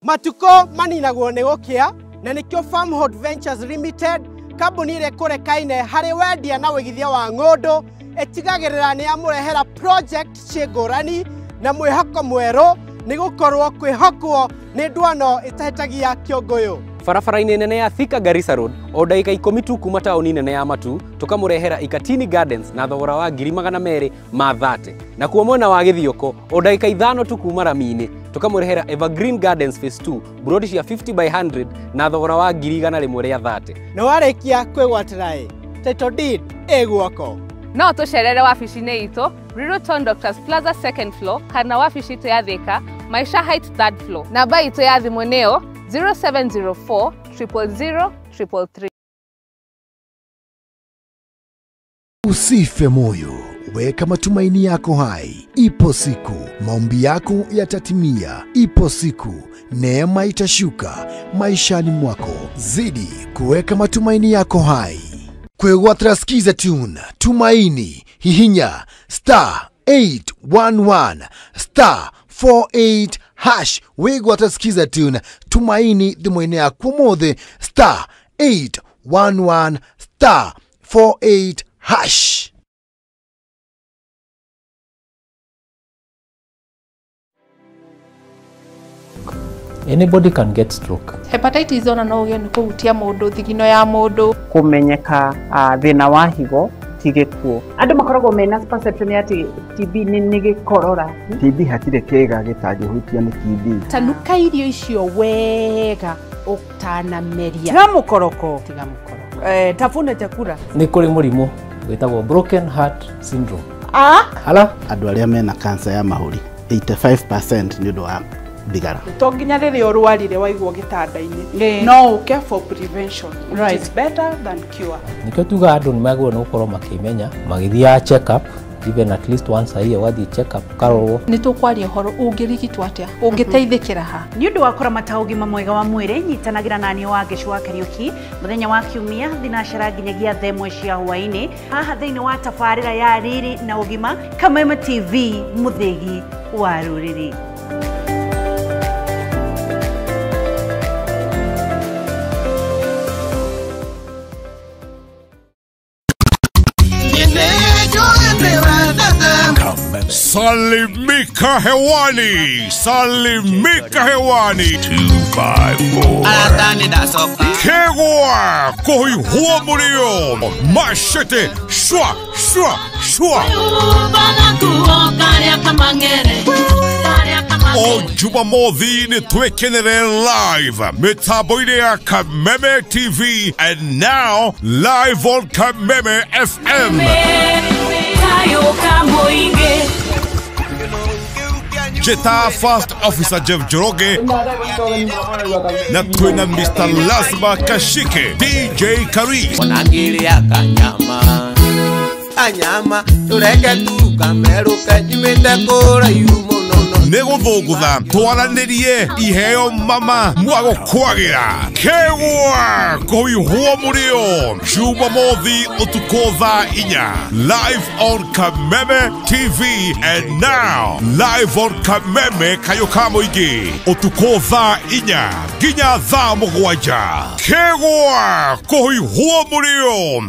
Matuko maninagwo nĩ gũkĩa na nĩkĩo Farmhold Ventures Limited kambuni ĩrĩa ĩkũrekaine harĩ wendia na wĩigithia wa ng'ũndũ ĩtigagĩrĩra nĩ yamũrehera project ciĩ ngũrani na mwĩhoko mwerũ nĩ gũkorwo kwĩhokwo nĩ ndwano ĩtahĩtagia kĩũngũyũ. Barabara-inĩ nene ya Thika Garissa Road o ndagĩka 10 tu kuma taũni nene ya Matu tũkamũrehera Ikatini Gardens na thogora wa 230,000. Nakuo mwena wa Gĩthioko o ndagĩka 5 tu kuma rami-inĩ tũkamũrehera Evergreen Gardens Phase 2 buroti cia 50 by 100 na thogora wa 130,000. Na warĩkia kwĩgwatĩra ĩ title deed ĩ guoko. No tũcerere wabici-inĩ itũ Ruiru Town Doctors Plaza second floor kana wabici itũ ya Thika Maisha Heights third floor. Namba itũ ya thimũ nĩyo 0704 000 333. Usife moyo, weka matumaini yako hai. Ipo siku maombi yako yatatimia. Ipo siku neema itashuka maishani mwako. Zidi kuweka matumaini yako hai. Kwegwatira Skiza Tune, Tumaini, Hihinya, star 811 star 48 hash. Wegwatira Skiza Tune, Tumaini thimũ-inĩ yaku ũmũthĩ, star 811 star 48 hash. Anybody can get stroke. Hepatitis ona no ũgĩe nĩ kũhutia mũndũ thigino ya mũndũ. Kũmenyeka thĩna wa higo ti gĩkuũ. Andũ makoragwo mena perception ya atĩ TB nĩ gĩkorora. TB hatirĩ kĩĩga gĩtangĩhutio nĩ TB. Tanuka irio icio wega ũtanameria. Tiga mũkoroko. Tiga mũkoroko. Tafuna chakula. Nĩ kũrĩ mũrimũ wĩtagwo broken heart syndrome. Ala andũ arĩa mena cancer ya mahũri 85% nĩ ũndũ wa thigara. To nginya rĩrĩa ũrwarire waigwo gĩtanda-inĩ no ũke for prevention, which is better than cure. Nĩkĩo tugaga andũ nĩ magĩrĩirwo nĩ gũkorwo makĩmenya magĩthiaga check up even at least once a year, ũgathiĩ check up ũkarorwo. Nĩ tũkwaria ũhoro ũngĩrigitwo atĩa, ũngĩteithĩkĩra ha. Nĩ ũndũ wa kũramata ũgima mwega wa mwĩrĩ, nyitanagĩra na niĩ Wangeci wa Kariũki mũthenya wa Kiumia thinacera nginyagia thaa 1 cia hwaĩ-inĩ haha thĩinĩ wa tabarĩra ya Riri na Ũgima, Kameme TV, mũthĩgi wa rũrĩrĩ. Salimika hewani, salimika hewani. 254. Kegwa kohi huo murio. Machete shwa shwa shwa. O Jumamothi nĩ twĩkenere live mĩtambo-inĩ ya Kameme TV and now live on Kameme FM. Jeta First Officer Jeff Njoroge na twina Mr. Lazma Kashike, DJ Karis. Anyama tureke tukameruke nyumĩte kũraihu mũno. Nĩ gũthũngũtha twaranĩrie iheo mama mwagũkwagĩra kegwa kũihwo mũrĩo Jumamothi ũtukũ thaa 4 live on Kameme TV and now live on Kameme kayũ ka mũingĩ ũtukũ thaa 4 nginya thaa 7 kegwa kũihwo mũrĩo.